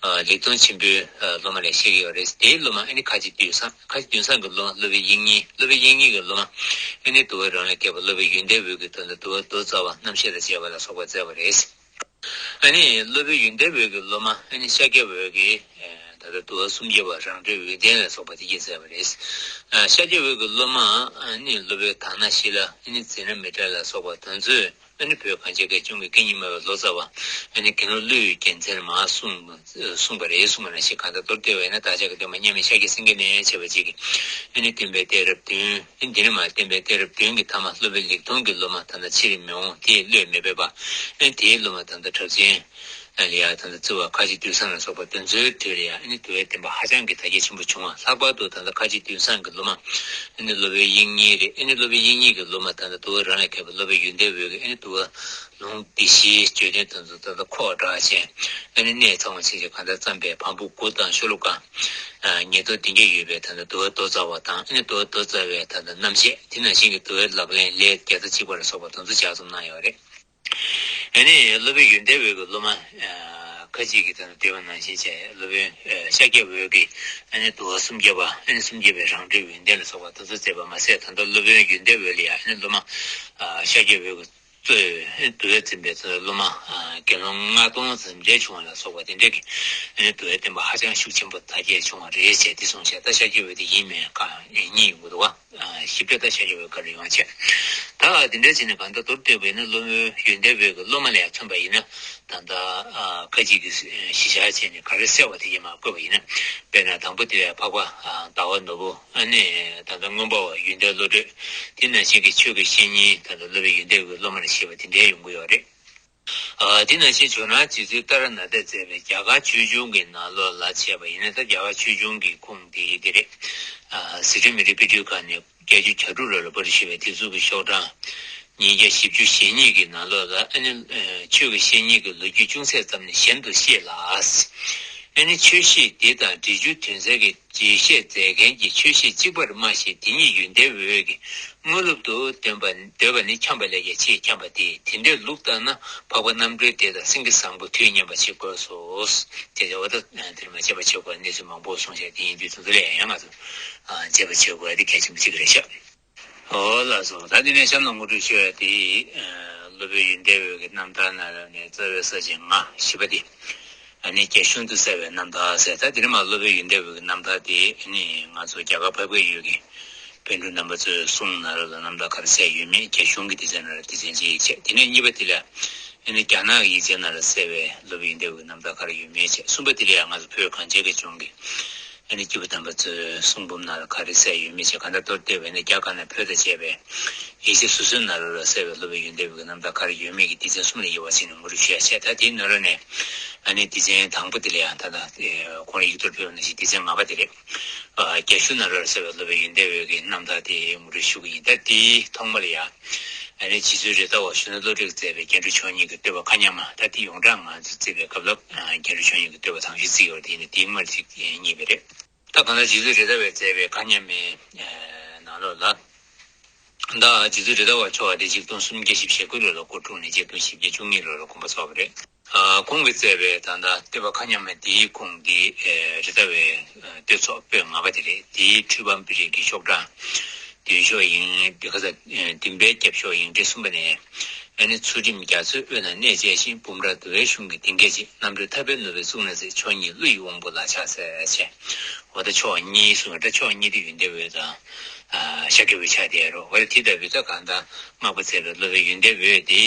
ཨ་ལེགས་མཐོང་ཆེན་པོའི་ཨ་སློབ་མ་ལ་བཤད་ཀྱི་ཡོད་རེད། དེའི་སློབ་མ་ཨ་ནི་ཁ་ཆེ་དུས་བཟང་། ཁ་ཆེ་དུས་བཟང་གི་སློབ་མ་སློབ་དཔོན་དབྱིག་གཉེན། སློབ་དཔོན་དབྱིག་གཉེན་གྱི་སློབ་མ་ཨ་ནི་འདུལ་བ་རང་ལས་མཁས་པ་སློབ་དཔོན་ཡོན་ཏན་འོད་ཀྱིས་ད་ལྟ་འདུལ་བ་མདོ་རྩ་བ་རྣམ་བཤད་དང་བཅས་པ་ལ་སོགས་པ་མཛད་པ་རེད། ཨ་ནི་སློབ་དཔོན་ཡོན་ཏན་འོད་ཀྱི་སློབ་མ་ཨ་ནི་ཤཱཀྱ་འོད་ཀྱིས་ད་ལྟ་འདུལ་བ་སུམ་བརྒྱ་པ་རང་གྲོལ་འོད་ལྡན་ལ་སོགས་པ་དེ་གྱིས་མཛད་པ་རེད། ཤཱཀྱ་འོད་ཀྱི་སློབ་མ་ཨ་ནི་སློབ་དཔོན་དྷ་ན་ཤཱི་ལ། ཨ་ནི་ཛི་ན་མི་ཏྲ་ལ་སོགས་པ་དེ་ཚོས། ཨ་ནི་བོད་གངས་ཅན་གྱི་ལྗོངས་ཀྱི་སྐད་གཉིས་སྨྲ་བའི་ལོ་ཙཱ་བ་ཨ་ནི་དགེ་སློང་ཀླུ་ཡི་རྒྱལ་མཚན་མར་གསུངས་གསུངས་པ་རེད་གསུངས་པ་ནང་བཞིན། གང་ལྟར་མདོར་བསྡུས་པ་ཡིན་ན་བདག་ཅག་གི་སྟོན་པ་མཉམ་མེད་ཤཱཀྱ་སེང་གེ་ནས་བྱས་པ་ཅིག་གིས་ཨ་ནི་སྟོན་པའི་གཏད་རབས་བདུན། ཨ་ནི་འདི་ནས་མར་སྟོན་པའི་གཏད་རབས་བདུན་གྱི་ཐ་མ་སློབ་དཔོན་ལེགས་མཐོང་གི་སློབ་མ་ད་ལྟ་ཕྱིར་མི་འོང་། དེས་བློས་མི་འབེབས་པ། ཨ་ནི་དེའི་སློབ་མ་ད་ལྟ་གྲགས་ཅན་ལ་ཡང་ད་ལྟ་བརྩི་བ་ཁ་ཆེ་དུས་བཟང་ལ་སོགས་པ་དེ་ཚོའི་དུས་ལ་ཡང་ཨ་ནི་འདུལ་བའི་བསྟན་པ་ཧ་ཅང་གི་དར་རྒྱས་ཆེན་པོ་བྱུང་བ། ལྷག་པར་དུ་ད་ལྟ་ཁ་ཆེ་དུས་བཟང་གི་སློབ་མ་ཨ་ནི་སློབ་དཔོན་དབྱིག་གཉེན་རེད། ཨ་ནི་སློབ་དཔོན་དབྱིག་གཉེན་གྱི་སློབ་མ་ད་ལྟ་འདུལ་བ་རང་ལས་མཁས་པ་སློབ་དཔོན་ཡོན་ཏན་འོད་ཀྱིས་ཨ་ནི་འདུལ་བ་ལུང་སྡེ་བཞིའི་བརྗོད་དོན་དེ་ཚོ་ད་ལྟ་ཁོག་དྲག་ཅན། ཨ་ནི་གནད་ཚང་བ་ཆེ་ཆེ་གང་ལྟར་བརྩམས་པའི་བམ་པོ་དགུ་དང་ཤོ་ལོ་ཀ་ཉིས་སྟོང་བདུན་བརྒྱ་ཡོད་པའི་ད་ལྟ་འདུལ་བ་མདོ་རྩ་བ་དང་། ཨ་ནི་འདུལ་བ་མདོ་རྩ་བའི་ད་ལྟ་རྣམ་བཤད། དེ་ནང་བཞིན་གྱི་འདུལ་བའི་ལག་ལེན་ལས་བརྒྱ་རྩ་གཅིག་པ་ལ་སོགས་པ་དེ་ཚོ་ལྗགས་རྩོམ་གནང་ཡོད་རེད། ཨ་ནི་སློབ་དཔོན་ཡོན་ཏན་འོད་ཀྱི་སློབ་མ་ཨ་ ཁ་ཅིག་གིས་ད་ལྟ་བསྟན་པ་ནང་བཞིན་བྱས་སློབ་དཔོན་ཨ་ཤཱཀྱ་འོད་ཀྱིས་ཨ་ནི་འདུལ་བ་སུམ་བརྒྱ་པ་ཨ་ནི་སུམ་བརྒྱ་པའི་རང་གྲོལ་ཡོན་ཏན་ལ་སོགས་པ་དེ་ཚོ་མཛད་པ་མ་ཟད། ད་ལྟ་སློབ་དཔོན་ཡོན་ཏན་འོད་ལ་ཡང་ཨ་ནི་སློབ་མ་ཨ་ཤཱཀྱ་འོད་ཀྱིས་གཙོས་འདུལ་བ་འཛིན་པའི་སློབ་མ་ཨ་དགེ་སློང་ལྔ་སྟོང་ཙམ་རེ་བྱུང་བ་ལ་སོགས་པ་དེ་འདྲ་གི་ཨ་ནི་འདུལ་བའི་བསྟན་པ་ཧ་ཅང་ཤུགས་ཆེན་པོ་དར་རྒྱས་བྱུང་བ་རེད་ཅེས་འདི་གསུངས་བྱས། ད་ཤཱཀྱ་འོད་དེ་ཡིན་མིན་གང་གཉིས་ཡོང་གི་འདུག་བ། ཞིབ་ཕྲ་ད་ཤཱཀྱ་འོད་ག་རེ་ཡོང་བྱས། ད་དེ་འདྲ་བྱས་ནས་གང་ལྟར་མདོར་བསྡུས་པ་ཡིན་ན་སློབ་དཔོན་ཡོན་ཏན་འོད་ཀྱི་སློབ་མ་ལ་ཡང་མཚོན་པ་ཡིན་ན། ད་ལྟ་ཨ་ཁ་ཅིག་གིས་གཞི་བཞག་བྱས་ནས་ག་རེ་གསལ་བ་དེ་ཡང་མར་བཀོད་པ་ཡིན་ན། དཔེར་ན་དང་པོ་དེ་ལ་འཕགས་པ་ཨ་ཟླ་བ་ནོར་བུ། ཨ་ནི་ད་ལྟ་མངོན་པ་བ་ཡོན་ཏན་བློ་གྲོས། དེ་ནང་བཞིན་གྱི་ཆོས་ཀྱི་བཤེས་གཉེན་ད་ལྟ་སློབ་དཔོན་ཡོན་ཏན་འོད་ཀྱི་སློབ་མ་ལ་བཤད་པ་དེ་འདྲའི་ཡོང་གི་ཡོད་རེད། ཨ་དེ་ནང་བཞིན་ཇོ་ནང་རྗེ་བཙུན་ཏཱ་ར་ནཱ་ཐས་མཛད་པའི་རྒྱ་གར་ཆོས་འབྱུང་གི་ནང་ལོགས་ལ་བྱས་པ་ཡིན་ན། ད་རྒྱ་གར་ཆོས་འབྱུང་གི་ཁུངས་དེ་དེ་རེད། ཨ་ཟི་ཁྲོན་མི་རིགས་དཔེ་སྐྲུན་ཁང་ནས་བརྒྱད་ཅུ་གྱ་དྲུག་ལོ་ལ་པར་ཞུས་པའི་དེབ་གཟུགས་ཀྱི་ཤོག་གྲངས་ཉིས་བརྒྱ་བཞི་བཅུ་ཞེ་གཉིས་ཀྱི་ནང་ལོགས་ལ། ཨ་ནི་ཆོས་ཀྱི་བཤེས་གཉེན་གྱི་ལོ་རྒྱུས་ཅུང་ཟད་ཙམ་ནི་གཞན་དུ་ཤེས་ལ། ཨ་ནི་ཆོས་བཤད་འདི་དང་འབྲི་ཆུའི་དོན་གསལ་གྱི་འགྲེལ་བཤད་མཛད་མཁན་གྱི་ཆོས་བཤད་གཅིག་པར་སྨྲ་ཞིང་དེ་ཉིད་ཡོན་ཏན་འོད་ཀྱི་དངོས་ལུགས་སུ་འདོད་པ་འདོད་པ་ནི་འཁྱམས་པ་ལས་ཀྱང་ཆེས་འཁྱམས་པ་སྟེ། དེ་འདྲའི་ལུགས་ལྟར་ན་འཕགས་པ་རྣམ་གྲོལ་དེ་དང་སེང་གེ་བཟང་པོ་དུས་མཉམ་པ་ཞིག་དགོས་སོ། དེ་ལྟ་བུ་ད་དེར་མ་དཔྱད་པ་བྱེད་དགོས་གནས་ཚུལ་མང་པོ་གསུངས་བཞག་དེ་ཡིན་དུས་ཚོད་ལས་ཡང་ང་ཚོ་དཔྱད་པ་བྱེད་དགོས་དེ་གལ་ཆེན་པོ་གཅིག་རེད་ཤག་འོ་ལགས་སོ། ད་དེ་ནས་གཤམ་ལ་ངོ་སྤྲོད་ཞུ་ཡ་དེ། སློབ་དཔོན་ཡོན་ཏན་འོད་ཀྱི་རྣམ་ཐར་ནང་ལ་ནས་རྩ་བའི་ས་བཅད་ལྔ་བཞི་པ་དེ། ཨ་ནི་རྒྱ་གཞུང་དུ་གསལ་བའི་རྣམ་ཐར་ཟེར། ད་དེ་ནས་མར་སློབ་དཔོན་ཡོན་ཏན་འོད་ཀྱི་རྣམ་ཐར་དེ་ཨ་ནི་ང་ཚོ་རྒྱ་གར་འཕགས་པའི་ཡུལ་གྱི་པཎ་གྲུབ་རྣམ་པ་ཚོའི་གསུང་ནང་ལ་རྣམ་ཐར་ག་རེ་གསལ་ཡོད་མེད། རྒྱ་གཞུང་གི་སྡེ་ཚན་ནང་ལ་སྡེ་ཚན་གཅིག་བྱས། དེ་ནས་གཉིས་པ་དེ་ལ་ཨ་ནི་རྒྱ་ནག་གི་ཡིག་ཆའི་ནང་ལ་གསལ་བའི་སློབ་དཔོན་ཡོན་ཏན་འོད་ཀྱི་རྣམ་ཐར་ག་རེ་ཡོད་མེད་བྱས། གསུམ་པ་དེ་ལ་ཡང་ང་ཚོ་བོད་གངས་ཅན་གྱི་ལྗོངས་ཀྱི་ཨ་ནི་སྐྱེས་བུ་དམ་པ་ཚོའི་གསུང་འབུམ་ནང་ལ་ག་རེ་གསལ་ཡོད་མེད་བྱས། གང་ལྟར་མདོར་བསྡུས་པ་ཡིན་ན་རྒྱ་གར་ནས་བོད་དང་བཅས་པའི་ཡིག་ཆ་སོ་སོའི་ནང་ལོགས་ལ་གསལ་བའི་སློབ་དཔོན་ཡོན་ཏན་འོད་ཀྱི་རྣམ་ཐར་ག་རེ་ཡོད་མེད་ཀྱི་སྡེ་ཚན་གསུམ་ལ་དབྱེ་བ་ཕྱེ་ནས་ངོ་སྤྲོད་ཞུ་ཡ་བྱས། ད་དེའི་ནང་ལོགས་ནས་ཨ་ནི་སྡེ་ཚན་དང་པོ་དེ་ལ་ཡང་ད་ལྟ་ཁོང་ཡིག་ཐོག་ཕེབས་པ་ནང་བཞིན་སྡེ་ཚན་ལྔ་པ་དེ་རེད། རྒྱ་གཞུང་ནང་ལོགས་ལ་གསལ་བའི་སློབ་དཔོན་ཡོན་ཏན་འོད་ཀྱི་རྣམ་ཐར་དེ་ངོ་སྤྲོད་ཞུ་གི་ཡིན། ད་དེའི་ཐོག་མ་ལ་ཡང་ཨ་ནི་རྗེ་བཙུན་རེད་མདའ་བ་གཞོན་ནུ་བློ་གྲོས་མཛད་པའི་རྒྱན་དྲུག་མཆོག་གཉིས་ཀྱི་བསྟོད་པ་མཁའ་མཉམ་མ། ད་དེ་ཡོངས་གྲགས་ང་ཚོས་བརྩི་བའི་སྐབས་ལ་རྒྱན་དྲུག་མཆོག་གཉིས་ཀྱི་བསྟོད་པ་དང་ཤོས་བརྩི་ཡོད་རེད། དེ་ནི་དེའི་སྔར་ཅིག་རྙེད་པ་རེད། ད་གང་ལྟར་རྗེ་བཙུན་རེད་མདའ་བས་མཛད་པའི་མཁའ་མཉམ་མའི་ནང་ལོགས་ལ། ད་རྗེ་བཙུན་རེད་མདའ་བ་མཆོག་དེ་ཆིག་སྟོང་སུམ་བརྒྱ་བཞི་བཅུ་ཞེ་དགུ་ལོ་ལ་སྐུ་འཁྲུངས་ནས་ཆིག་སྟོང་བཞི་བརྒྱ་བཅུ་གཉིས་ལོ་ལ་དགོངས་པ་རྫོགས་པ་རེད། ཁོང་གིས་མཛད་པའི་ད་ལྟ་བསྟོད་པ་མཁའ་མཉམ་མ་དེའི་ཁུངས་དེ་རེད་མདའ་བའི་བསྟོད་ཚོགས་པོད་ལྔ་པ་དེ་རེད། དེའི་འཁྲུལ་པ་པི་རིག་གི་ཤོག་གྲངས་བདུན་ཤོག་ཡིན། དེ་ཁ་ས་བདུན་པའི་རྒྱབ་ཤོག་ཡིན་འབྲེལ་གསུམ་པ་ནས། ཨ་ནི་ཚུལ་ཁྲིམས་རྒྱ་མཚོའི་དབུས་ན་གནས་མཇལ་ཞིང་། འབུམ་ཕྲག་འདུལ་བའི་གཞུང་གི་གཏིང་སྐྱེས་ཅིག་རྣམ་གྲོལ་ཐར་པའི་ནུས་པའི་གཙུག་ན་གཟིགས། མཆོག་ཉིད་ཀླུ་ཡི་དབང་པོ་ལག་ཆགས་ཟེར་བྱས། འོ་ད་མཆོག་གཉིས་གསུངས་པ་མཆོག་གཉིས་དེ་ཡོན་ཏན་འོད་དང་ཤཱཀྱ་འོད་ཆགས་བསྡད་ཡོད་རེད། འོ་ད་དེ་ལྟ་བུའི་ད་གང་ལྟར་བསྔགས་པ་མཛད་པའི་སློབ་དཔོན་ཡོན་ཏན་འོད་དེ།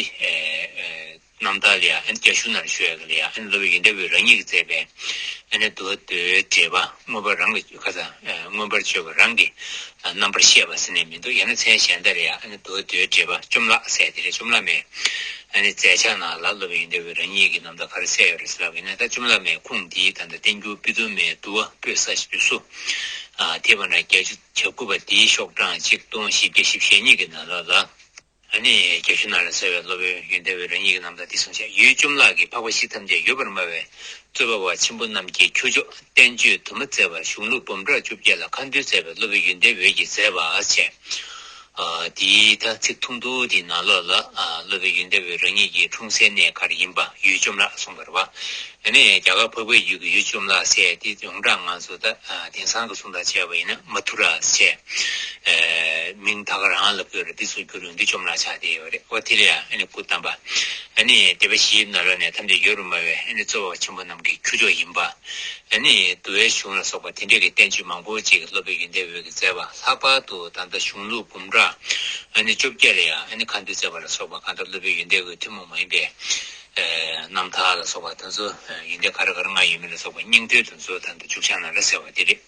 རྣམ་ཐར་ལ་ཡང་ཨ་ནི་རྒྱ་གཞུང་ནང་ལ་ཞུ་ཡག་ལ་ཡང་ཨ་ནི་སློབ་དཔོན་ཡོན་ཏན་འོད་རང་ཉིད་ཀྱིས་མཛད་པའི་ཨ་ནི་འདུལ་བ་མདོའི་འགྲེལ་པ་མངོན་པ་རང་གི་ཁ་སང་མངོན་པར་བརྗོད་པ་རང་གི་རྣམ་པར་བཤད་པ་ཟེར་ནས་མི་འདུག་ཡང་ན་མཚན་གཞན་དག་ལ་ཡང་ཨ་ནི་འདུལ་བ་མདོའི་འགྲེལ་པ་བཅོམ་བརླག་ཟེར་དེ་རེད། བཅོམ་བརླག་མའི་ཨ་ནི་མཛད་འཆར་ནང་ལ་སློབ་དཔོན་ཡོན་ཏན་འོད་རང་ཉིད་ཀྱི་རྣམ་ཐར་ག་རེ་གསལ་ཡོད་རེད་ཟེར་ལབ་ཡིན་ན། ད་བཅོམ་བརླག་མའི་ཁུངས་འདི་ད་ལྟ་བསྟན་འགྱུར་པོད་དུ་མའི་བསྡུ་བ་པོད་ས་བཞི་བཅུ་སོ། དེ་བར་ན་བརྒྱད་ཅུ་གྱ་དགུ་པ་འདིའི་ཤོག་གྲངས་ཆིག་སྟོང་བཞི་བརྒྱ་བཞི་བཅུ་ཞེ་གཉིས་ཀྱི་ནང་ལོགས་ལ། ཨ་ནི་རྒྱ་གཞུང་ནང་ལ་གསལ་བའི་སློབ་དཔོན་ཡོན་ཏན་འོད་རང་ཉིད་ཀྱི་རྣམ་ཐར་འདི་གསུངས་བཞག་ཡུལ་བཅོམ་བརླག་གི་འཕགས་པ་གཞི་ཐམས་ཅད་ཡོད་པར་སྨྲ་བའི་རྩོད་པ་བ་ཆེན་པོ་རྣམས་ཀྱིས་ཁྱུ་མཆོག་བསྟན་བཅོས་དུ་མ་མཛད་པར་གཞུང་ལུགས་འབུམ་ཕྲག་བཅོ་བརྒྱད་ལ་ཁ་འདོན་མཛད་པའི་སློབ་དཔོན་ཡོན་ཏན་འོད་ཀྱིས་མཛད་པ་བྱས། ཨ་དེའི་ད་ཚིག་ཐུང་ཐུང་དེའི་ནང་ལོགས་ལ་ཨ་སློབ་དཔོན་ཡོན་ཏན་འོད་རང་ཉིད་ཀྱི་འཁྲུངས་སའི་གནས་ག་རེ་ཡིན་པ་ཡུལ་བཅོམ་བརླག་གསུངས་པ་རེད་བ། ཨ་ནི་རྒྱ་གར་འཕགས་པའི་ཡུལ་གྱི་ཡུལ་བཅོམ་བརླག་ཟེར་དེ་ཡོངས་གྲགས་ང་ཚོ་ད་ཨ་དེང་སང་གི་གསུང་སྟངས་བྱས་པ་ཡིན་ན་མ་ཐུ་ར་ཟེར། ཨ་མིང་ད་ག་རང་ལ་བཀོད་རེད། འདི་ཚོ་བསྒྱུར་ཡོང་དུས་བཅོམ་བརླག་ཆགས་བསྡད་ཡོད་རེད། འོ་དེ་ལ་ཡང་ཨ་ནི་སྐུ་བལྟམས་པ། ཨ་ནི་སྡེ་པ་བཞིའི་ནང་ལོགས་ནས་ཐམས་ཅད་ཡོད་རུང་སྨྲ་བའི་ཨ་ནི་རྩོད་པ་ཆེན་པོ་རྣམས་ཀྱི་ཁྱུ་མཆོག་ཡིན་པ། ཨ་ནི་འདུལ་བའི་གཞུང་ལ་སོགས་པ་དེ་འདྲས་ཀྱི་བསྟན་བཅོས་མང་པོ་ཅིག་སློབ་དཔོན་ཡོན་ཏན་འོད་ཀྱིས་མཛད་པ། ལྷག་པར་དུ་ད་ལྟ་གཞུང་ལུགས་འབུམ་ཕྲག་ཨ་ནི་བཅོ་བརྒྱད་ལ་ཡང་ཨ་ནི་ཁ་འདོན་མཛད་པ་ལ་སོགས་པ་གང་ལྟར་སློབ་དཔོན་ཡོན་ཏན་འོད་ཐུན་མོང་མ་ཡིན་པའི་རྣམ་ཐར་ལ་སོགས་པ་དེ་ཚོ་ཡོན་ཏན་ག་རེ་ག་རེ་མངའ་ཡོད་མེད་ལ་སོགས་པ་སྙིང་དོན་དེ་ཚོ་ད་ལྟ་མཇུག་བྱང་ནང་ལ་གསལ་བ་དེ་རེད།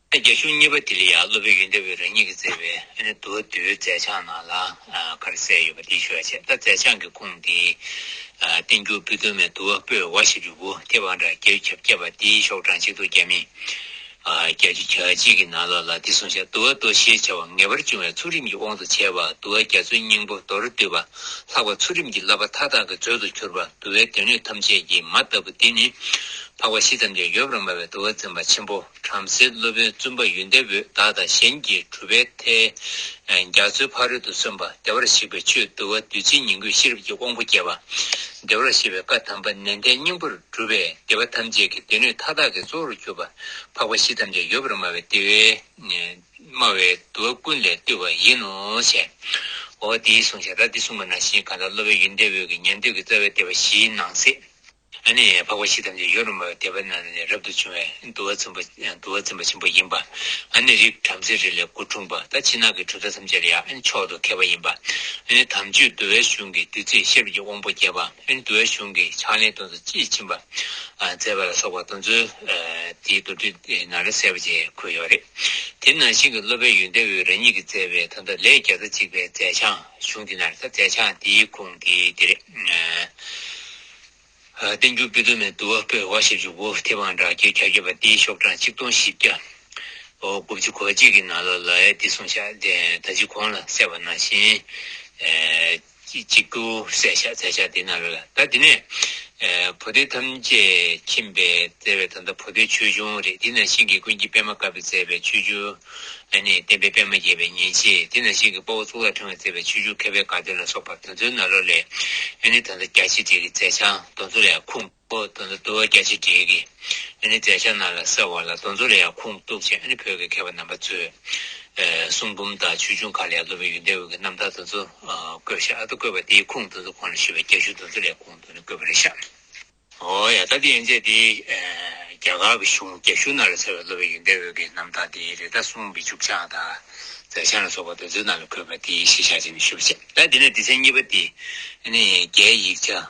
རྒྱ་གཞུང་གཉིས་པ་དེ་ལ་ཡང་སློབ་དཔོན་ཡོན་ཏན་འོད་རང་ཉིད་ཀྱིས་མཛད་པའི་ཨ་ནི་འདུལ་བ་མདོའི་མཛད་བྱང་ནང་ལ་ག་རེ་གསལ་ཡོད་པ་དེ་ཞུ་ཡ་བྱས། ད་མཛད་བྱང་གི་ཁུངས་དེ་བསྟན་འགྱུར་པོད་དུ་མའི་བསྡུ་བ་པོད་ཝ་བཞི་བཅུ་དགུ། དེ་བར་ན་བརྒྱད་ཅུ་གྱ་བརྒྱད་པ་དེའི་ཤོག་གྲངས་ཆིག་སྟོང་བརྒྱ་མེད་བརྒྱད་ཅུ་གྱ་གཅིག་གི་ནང་ལོགས་ལ་དེ་གསུངས་བཞག་འདུལ་བ་མདོ་ཞེས་བྱ་བ་ངེས་པར་འབྱུང་བའི་ཚུལ་ཁྲིམས་ཀྱི་དབང་དུ་བྱས་པ། འདུལ་བ་རྒྱ་མཚོའི་སྙིང་པོ་མདོར་བསྡུས་པ། ལྷག་པར་ཚུལ་ཁྲིམས་ཀྱི་བསླབ་པ་མཐའ་དག་གི་མཛོད་དུ་གྱུར་པ། འདུལ་བའི་སྡེ་སྣོད་ཐམས་ཅད་ཀྱི་མ་ལྟ་བུ་འདི་ནི། འཕགས་པ་བཞི་ཐམས་ཅད་ཡོད་པར་སྨྲ་བའི་འདུལ་བ་འཛིན་པ་ཆེན་པོ་བྲམ་ཟེའི་སློབ་དཔོན་བཙུན་པ་ཡོན་ཏན་འོད་བདག་དང་གཞན་གྱི་གྲུབ་པའི་མཐའི་རྒྱ་མཚོའི་ཕ་རོལ་ཏུ་སོན་པ་བདེ་བར་གཤེགས་པའི་ཆོས་འདུལ་བ་བདུད་རྩིའི་ཉིང་ཁུས་ཤེས་རབ་ཀྱི་དབང་པོ་བརྒྱད་པ་བདེ་བར་གཤེགས་པའི་བཀའ་དམ་པ་ནན་ཏན་སྙིང་པོར་སྒྲུབ་པས་སྡེ་པ་ཐམས་ཅད་ཀྱི་སྡེ་སྣོད་མཐའ་དག་གི་གཙོ་བོར་གྱུར་པ་འཕགས་པ་བཞི་ཐམས་ཅད་ཡོད་པར་སྨྲ་བའི་བདེ་བའི་སྨྲ་བའི་འདུལ་བ་ཀུན་ལས་བཏུས་པ་ཡིན་ནོ་ཞེས། འོ་དེའི་གསུངས་བྱ། ད་འདི་གསུངས་པ་ནང་བཞིན་གང་ལྟར་སློབ་དཔོན་ཡོན་ཏན་འོད་ཀྱི་ཉན་ཐོས་ཀྱི་རྩ་བའི་སྡེ་པ་བཞིའི་ནང་གསེས། ཨ་ནི་འཕགས་པ་བཞི་ཐམས་ཅད་ཡོད་རུང་མ་བའི་སྡེ་པ་རྣམས་ནས་རབ་ཏུ་བྱུང་བའི་འདུལ་བ་འཛིན་པ་འདུལ་བ་འཛིན་པ་ཆེན་པོ་ཡིན་པ། ཨ་ནི་རིགས་བྲམ་ཟེའི་རིགས་ལས་སྐུ་འཁྲུངས་པ། ད་ཕྱི་ནང་གི་གྲུབ་མཐའ་ཐམས་ཅད་ལ་ཡང་ཨ་ནི་མཆོག་ཏུ་མཁས་པ་ཡིན་པ། ཨ་ནི་དམ་ཆོས་འདུལ་བའི་གཞུང་གི་བདུད་རྩི་ཤེས་རབ་ཀྱི་དབང་པོ་བརྒྱད་པ། ཨ་ནི་འདུལ་བའི་གཞུང་གི་ཕྱག་ལེན་དོན་དུ་དཔྱིས་ཕྱིན་པ་མཛད་པ་ལ་སོགས་པ་དེ་ཚོའི་དེའི་མདོར་བསྡུས་ནང་ལ་གསལ་བ་བཅས་འཁོད་ཡོད་རེད། དེ་ནང་བཞིན་གྱི་སློབ་དཔོན་ཡོན་ཏན་འོད་རང་ཉིད་ཀྱིས་མཛད་པའི་ད་ལྟ་ལས་བརྒྱ་རྩ་གཅིག་པའི་མཛད་བྱང་གཞུང་འདི་ན་རེད། ད་མཛད་བྱང་འདིའི་ཁུངས་འདི་འདི་རེད། ཨ། བསྟན་འགྱུར་སྤྱི་དོན་མའི་བསྡུ་བ་པོད་ཝ་ཞེ་བཅུ་པོ་ཐེ་བང་དྲག་གི་གྱ་གྱ་པ་འདིའི་ཤོག་གྲངས་ཆིག་སྟོང་བཞི་བརྒྱ་དགུ་བཅུ་གོ་གཅིག་གི་ནང་ལོགས་ལ་ཡ་འདི་གསུངས་བཞག་ད་ཅི་གོང་ལ་གསལ་བ་ནང་བཞིན། ཨེ། གཅིག་ཏུ་གསལ་བཞག་མཛད་བཞག་འདི་ནང་ལོགས་ལ། ད་འདི་ནས། ཨེ། བོ་དྷི་ཐམས་ཅད་མཁྱེན་པས་མཛད་པའི་ད་ལྟ་བོ་དྷིའི་ཆོས་འབྱུང་རེད། འདི་ནང་བཞིན་གྱི་ཀུན་མཁྱེན་པདྨ་དཀར་པོས་མཛད་པའི་ཆོས་འབྱུང་། ཨ་ནི་བསྟན་པའི་པདྨ་རྒྱས་པའི་ཉིན་བྱེད། དེ་ནང་བཞིན་གྱི་དཔའ་བོ་གཙུག་ལག་ཕྲེང་བས་མཛད་པའི་ཆོས་འབྱུང་མཁས་པའི་དགའ་སྟོན་ལ་སོགས་པ་དེ་ཚོའི་ནང་ལོགས་ལས། ཨ་ནི་ད་ལྟ་རྒྱ་ཆེར་འགྲེལ་གྱི་མཛད་བྱང་དེ་ཚོ་ལ་ཡང་ཁུངས་པོ་དེ་ཚོ་འདུལ་བ་རྒྱ་ཆེར་འགྲེལ་གྱི་ཨ་ནི་མཛད་བྱང་ནང་ལ་གསལ་བ་ལ་དེ་ཚོ་ལ་ཡང་ཁུངས་གཏུགས་བྱས། ཨ་ནི་བོད་ཀྱི་མཁས་པ་རྣམ་པ་ཚོས་གསུང་འབུམ་དང་ཆོས་འབྱུང་ཁག་ལ་ཡང་སློབ་དཔོན་ཡོན་ཏན་འོད་ཀྱི་རྣམ་ཐར་དེ་ཚོ་བཀོད་བཞག་ཨ་ད་བཀོད་པ་དེའི་ཁུངས་དེ་ཚོ་གོང་ལ་ཞུས་པའི་རྒྱ་གཞུང་དེ་ཚོ་ལ་ཡང་ཁུངས་དེ་ནི་བཀོད་པ་རེད་ཤག་འོ་ཡ། ད་དེ་ཡན་ཆད་དེ། ཨ། རྒྱ་གར་གྱི་གཞུང་རྒྱ་གཞུང་ནང་ལ་གསལ་བའི་སློབ་དཔོན་ཡོན་ཏན་འོད་ཀྱི་རྣམ་ཐར་དེ་རེད། ད་གསུངས་པའི་མཇུག་བྱང་དང་། མཛད་བྱང་ལ་སོགས་པ་དེ་ཚོའི་ནང་ལ་འཁོད་པ་དེ་གཞི་བཞག་བྱས་ནས་ཞུས་པ་བྱས། ད་དེ་ནས་སྡེ་ཚན་གཉིས་པ་དེ། ཨ་ནི་རྒྱའི་ཡིག་ཆ། ཨ།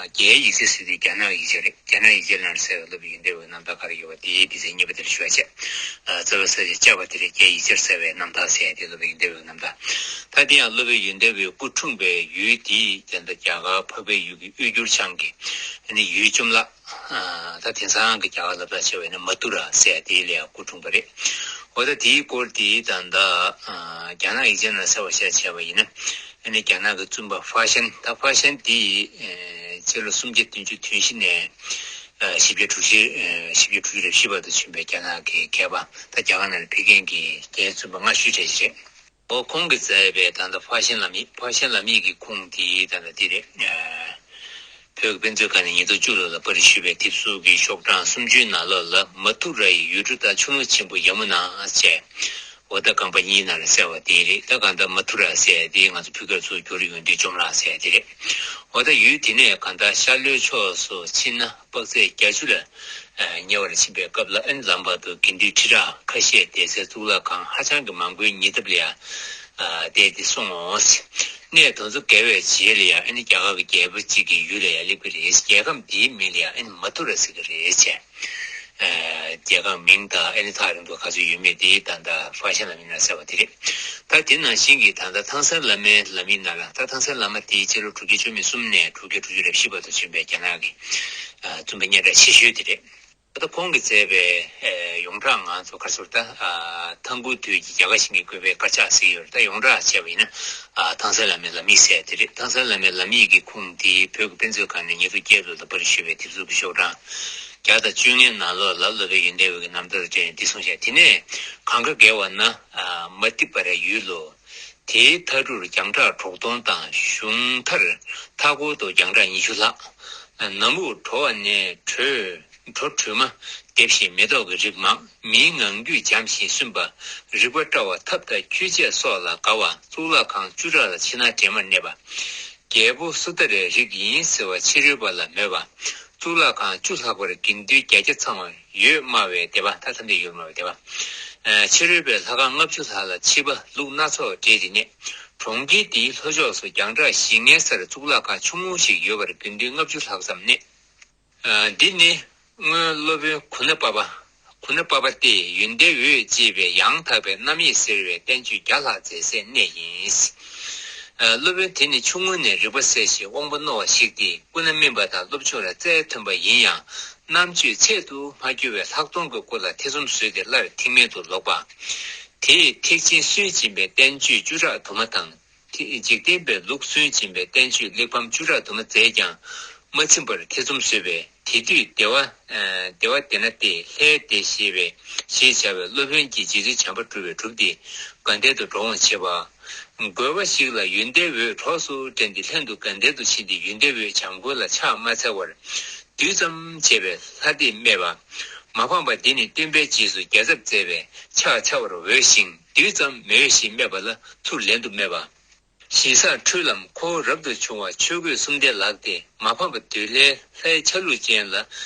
རྒྱའི་ཡིག་ཆ་ཟེར་དུས་རྒྱ་ནག་ཡིག་ཆ་རེད། རྒྱ་ནག་ཡིག་ཆ་ནང་ལ་གསལ་བའི་སློབ་དཔོན་ཡོན་ཏན་འོད་རྣམ་ཐར་ག་རེ་ཡོད་པ་དེ་སྡེ་ཚན་གཉིས་པ་དེར་ཞུ་བ་བྱས། ཨ། རྩ་བའི་ས་བཅད་བཅའ་བ་དེ་རེད། རྒྱའི་ཡིག་ཆར་གསལ་བའི་རྣམ་ཐར་ཟེར་ཡ་དེ་སློབ་དཔོན་ཡོན་ཏན་འོད་རྣམ་ཐར། ད་དེ་ཡང་སློབ་དཔོན་ཡོན་ཏན་འོད་སྐུ་འཁྲུངས་པའི་ཡུལ་དེ་ད་ལྟ་རྒྱ་གར་འཕགས་པའི་ཡུལ་གྱི་དབུས་འགྱུར་བྱང་གི་ཨ་ནི་ཡུལ་བཅོམ་བརླག་ཨ། ད་དེང་སང་གི་རྒྱ་གར་ལ་ད་བྱས་པ་ཡིན་ན་མ་ཐུ་ར་ཟེར་ཡ་དེ་ལ་ཡང་སྐུ་འཁྲུངས་པ་རེད། འོ་ད་དེའི་སྐོར་དེ་ད་ལྟ་ཨ། རྒྱ་ནག་ཡིག་ཆ་ནང་གསལ་བ་བཤད་བྱས་པ་ཡིན་ན། ཨ་ནི་རྒྱ་ནག་གི་བཙུན་པ་ཧྥ་ཤན། ད་ཧྥ་ཤན་དེ་ཨ། སྤྱི་ལོ་སུམ་བརྒྱ་བདུན་ཅུ་དོན་བཞི་ནས་ཨ། བཞི་བརྒྱ་དྲུག་ཅུ། ཨ། བཞི་བརྒྱ་དྲུག་ཅུ་རེ་བཞི་བར་དུ་བྱོན་པའི་རྒྱ་ནག་གི་མཁས་པ། ད་རྒྱ་གར་ནང་ལ་ཕེབས་མཁན་གྱི་རྒྱའི་བཙུན་པ་སྔ་ཤོས་གྲས་ཤིག་རེད། འོ་ཁོང་གིས་མཛད་པའི་ད་ལྟ་ཕར་ཤིང་ལམ་ཡིག་ཕར་ཤིང་ལམ་ཡིག་གི་ཁུངས་དེ་ད་ལྟ་འདི་རེད། ཨ། བོད་ཀྱི་དཔེ་མཛོད་ཁང་ནས་ཉིས་སྟོང་བཅུ་ལོ་ལ་པར་ཞུས་པའི་དེབ་གཟུགས་ཀྱི་ཤོག་གྲངས་སུམ་ཅུའི་ནང་ལོགས་ལ་མ་ཐུ་ར་ཡི་ཡུལ་གྲུ་དང་ཆུ་ཀླུང་ཆེན་པོ་ཡ་མུ་ན་ཅེས། འོ་ད་རྐང་པ་གཉིས་ནང་ལ་གསལ་བ་དེ་རེད། ད་གང་ལྟར་མ་ཐུ་ར་ཟེར་དེ་ང་ཚོ་བོད་སྐད་ཚུར་བསྒྱུར་ཡོང་དུས་བཅོམ་བརླག་ཟེར་དེ་རེད། འོ་ད་ཡུལ་དེ་ནས་གང་ལྟར་ཤར་ལྷོའི་ཕྱོགས་སུ་ཕྱིན་ན། དཔག་ཚད་བརྒྱད་ཅུ་ལ་ཉེ་བར་ཕྱིན་པའི་སྐབས་ལ། ཨ་ནི་ལམ་བར་དུ་དགེ་འདུན་ཁྲི་ཕྲག་ཁ་ཤས་བསྡད་སའི་གཙུག་ལག་ཁང་ཧ་ཅང་གི་མང་པོའི་ཉེ་འདབས་ལ་ཡང་བསྡད་དེ་སོང་ངོ་། གནས་དེ་ཚོ་བརྒལ་བའི་རྗེས་ལ་ཡང་ཨ་ནི་རྒྱ་གར་གྱི་རྒྱལ་པོ་གཅིག་གི་ཡུལ་ལ་ཡང་སླེབས་ཀྱི་རེད། རྒྱལ་ཁམས་དེའི་མིང་ལ་ཡང་ཨ་ནི་མ་ཐུ་ར་ཟེར་གྱི་རེད་ཅེས། རྒྱལ་ཁམས་མིང་དང་ཨ་ནི་ཐག་རིང་པོ་ག་ཚོད་ཡོད་མེད་དེ་ད་ལྟ་ཧྥ་ཤན་ལམ་ཡིག་ནང་གསལ་བ་དེ་རེད། ད་དེ་ནང་བཞིན་གྱི་ད་ལྟ་ཐང་སན་བླ་མའི་ལམ་ཡིག་ནང་ལ། ད་ཐང་སན་བླ་མ་དེའི་ཕྱི་ལོ་དྲུག་བརྒྱ་བཅུ་མེད་གསུམ་ནས་དྲུག་བརྒྱ་དྲུག་ཅུ་རེ་བཞི་བར་དུ་བྱོན་པའི་རྒྱ་ནག་གི་ཨ། བཙུན་པ་སྙན་གྲགས་ཆེ་ཤོས་དེ་རེད། ད་ལྟ་ཁོང་གིས་མཛད་པའི་ཨེ། ཡོངས་གྲགས་ང་ཚོ་ག་རེ་ཟེར་ད། ཨ། ཐང་གུ་དུས་ཀྱི་རྒྱ་གར་ཞིང་གི་བཀོད་པའི་དཀར་ཆག་ཟེར་གྱི་ཡོད་རེད། ད་ཡོངས་གྲགས་བྱས་པ་ཡིན་ན། ཨ། ཐང་སན་བླ་མའི་ལམ་ཡིག་ཟེར་དེ་རེད། ཐང་སན་བླ་མའི་ལམ་ཡིག་གི་ཁུངས་དེ་བོད་ཀྱི་དཔེ་མཛོད་ཁང་ནས་ཉིས་སྟོང་བརྒྱད་ལོ་ལ་པར་ཞུས་པའི་དེབ་གཟུགས་ཀྱི་ཤོག་གྲངས་བརྒྱ་དང་བཅོ་ལྔའི་ནང་ལོགས་ལ་སློབ་དཔོན་ཡོན་ཏན་འོད་ཀྱི་རྣམ་ཐར་སྤྲད་ནས་འདི་གསུངས་བཞག་དེ་ནས་གངྒཱ་བརྒལ་བ་ན། ཨ། མ་ཏི་པ་རའི་ཡུལ་ལོ། དེའི་མཐའ་གྲུར་རྒྱང་གྲགས་དྲུག་སྟོང་དང་། གཞུང་མཐར་མཐའ་སྐོར་དུ་རྒྱང་གྲགས་ཉི་ཤུ་ལྷག་ནམ་འུར་དྲོ་བ་ནས་དྲོས། དྲོ་དྲོས་མ་འདེབས་ཤིང་མེ་ཏོག་གི་རིགས་མང་། མིའི་ངང་རྒྱུད་འཇམ་ཞིང་བསུན་པ། རིག་པ་བཀྲ་བ། ཐབས་དང་ཁྱད་ཆོས་སོགས་ལ་དགའ་བ། གཙུག་ལག་ཁང་བཅུ་ཕྲག་ལ་ཕྱི་ནང་འདྲེས་མར་གནས་པ། རྒྱལ་པོ་སུ་ཏ་རའི་རིགས་ཡིན་ཟེར་བ་ཕྱི་རོལ་པ་ལ་མོས་པ། གཙུག་ལག་ཁང་བཅུ་ལྷག་པར་དགེ་འདུན་བརྒྱད་བརྒྱ་ཚང་བ་ཡོད་སྨྲ་བའི་སྡེ་པ། ད་ཐམས་ཅད་ཡོད་སྨྲ་བའི་སྡེ་པ། ཕྱི་རོལ་པའི་ལྷ་ཁང་ལྔ་བཅུ་ལྷག་ལ་མཆིས་པ་ལུགས་སྣ་ཚོགས་འགྲེལ་ཏེ་གནས། གྲོང་ཁྱེར་འདིའི་ལྷོ་ཕྱོགས་སུ་རྒྱང་གྲགས་བཞི་ལྔའི་སར་གཙུག་ལག་ཁང་ཆུང་ངུ་ཞིག་ཡོད་པར་དགེ་འདུན་ལྔ་བཅུ་ལྷག་ཙམ་གནས། ཨ། འདི་ནི་སྔོན་སློབ་དཔོན་གུ་ན་པ་པ། གུ་ན་པ་པ་སྟེ་ཡོན་ཏན་འོད་ཅེས་པའི་ཡང་དག་པའི་རྣམ་དབྱེ་ཟེར་བའི་བསྟན་བཅོས་བརྒྱ་ལྷག་མཛད་སའི་གནས་ཡིན། ཨ། སློབ་དཔོན་དེ་ནི་ཆུང་ངུ་ནས་རིག་པ་གསལ་ཞིང་དབང་པོ་རྣོ་བ་ཞིག་སྟེ། སྐུ་ན་སྨིན་པ་དང་སློབ་སྦྱོང་ལ་རྩལ་ཐོན་པ་ཡིན་ཡང་། རྣམ་དཔྱོད་ཚད་དུ་མ་འགྱུར་བས་ལྷག་མཐོང་གི་སྐུ་ལ་ཐེ་ཚོམ་ཟོས་ཏེ་སླར་ཐེག་དམན་དུ་ལོག་པ། དེས་ཐེག་ཆེན་སུན་འབྱིན་པའི་བསྟན་བཅོས་བཅུ་ཕྲག་དུ་མ་དང་། འཇིག་རྟེན་པའི་ལུགས་སུན་འབྱིན་པའི་བསྟན་བཅོས་གླེགས་བམ་བཅུ་ཕྲག་དུ་མ་མཛད་ཀྱང་མ་ཚིམ་པར་ཐེ་ཚོམ་ཟོས་པས་ དེ་དུས་བདེ་བ་ཨ་བདེ་བ་བདེ་ན་སྟེ་ལྷའི་བདེ་ཞེས་པའི་ཞེས་བྱ་བའི་སློབ་དཔོན་གྱིས་རྗེ་བཙུན་བྱམས་པ་གྲུབ་པའི་གྲུབ་སྟེ་དགའ་ལྡན་དུ་འགྲོ་འོང་བྱེད་པ། དགོས་པ་ཞིག་ལ་ཡོན་ཏན་འོད་གྲོགས་སུ་འདྲེན་ཏེ་ལྷན་དུ་དགའ་ལྡན་དུ་ཕྱིན་ཏེ་ཡོན་ཏན་འོད་བྱམས་མགོན་ལ་ཕྱག་མ་འཚལ་བར་བདུད་ཙམ་བྱས་པས་ལྷ་དེས་སྨྲས་པ། མ་ཕམ་པ་འདི་ནི་སྟོན་པའི་རྗེས་སུ་རྒྱལ་ཚབ་མཛད་པས་ཕྱག་འཚལ་བར་འོས་ཤིང་བདུད་ཙམ་མི་འོས་ཞེས་སྨྲས་པ་ལ་ཚུར་ལན་དུ་སྨྲས་པ། ཞི་ས་འཁྲུལ་ལམ་ཁོ་བོ་རབ་ཏུ་བྱུང་བ་ཆོས་གོས་གསུམ་ལྡན་ལགས་ཏེ་མ་ཕམ་པ་འདོད་ལྷའི་ལྷའི་ཆ་ལུགས་ཅན་ལ་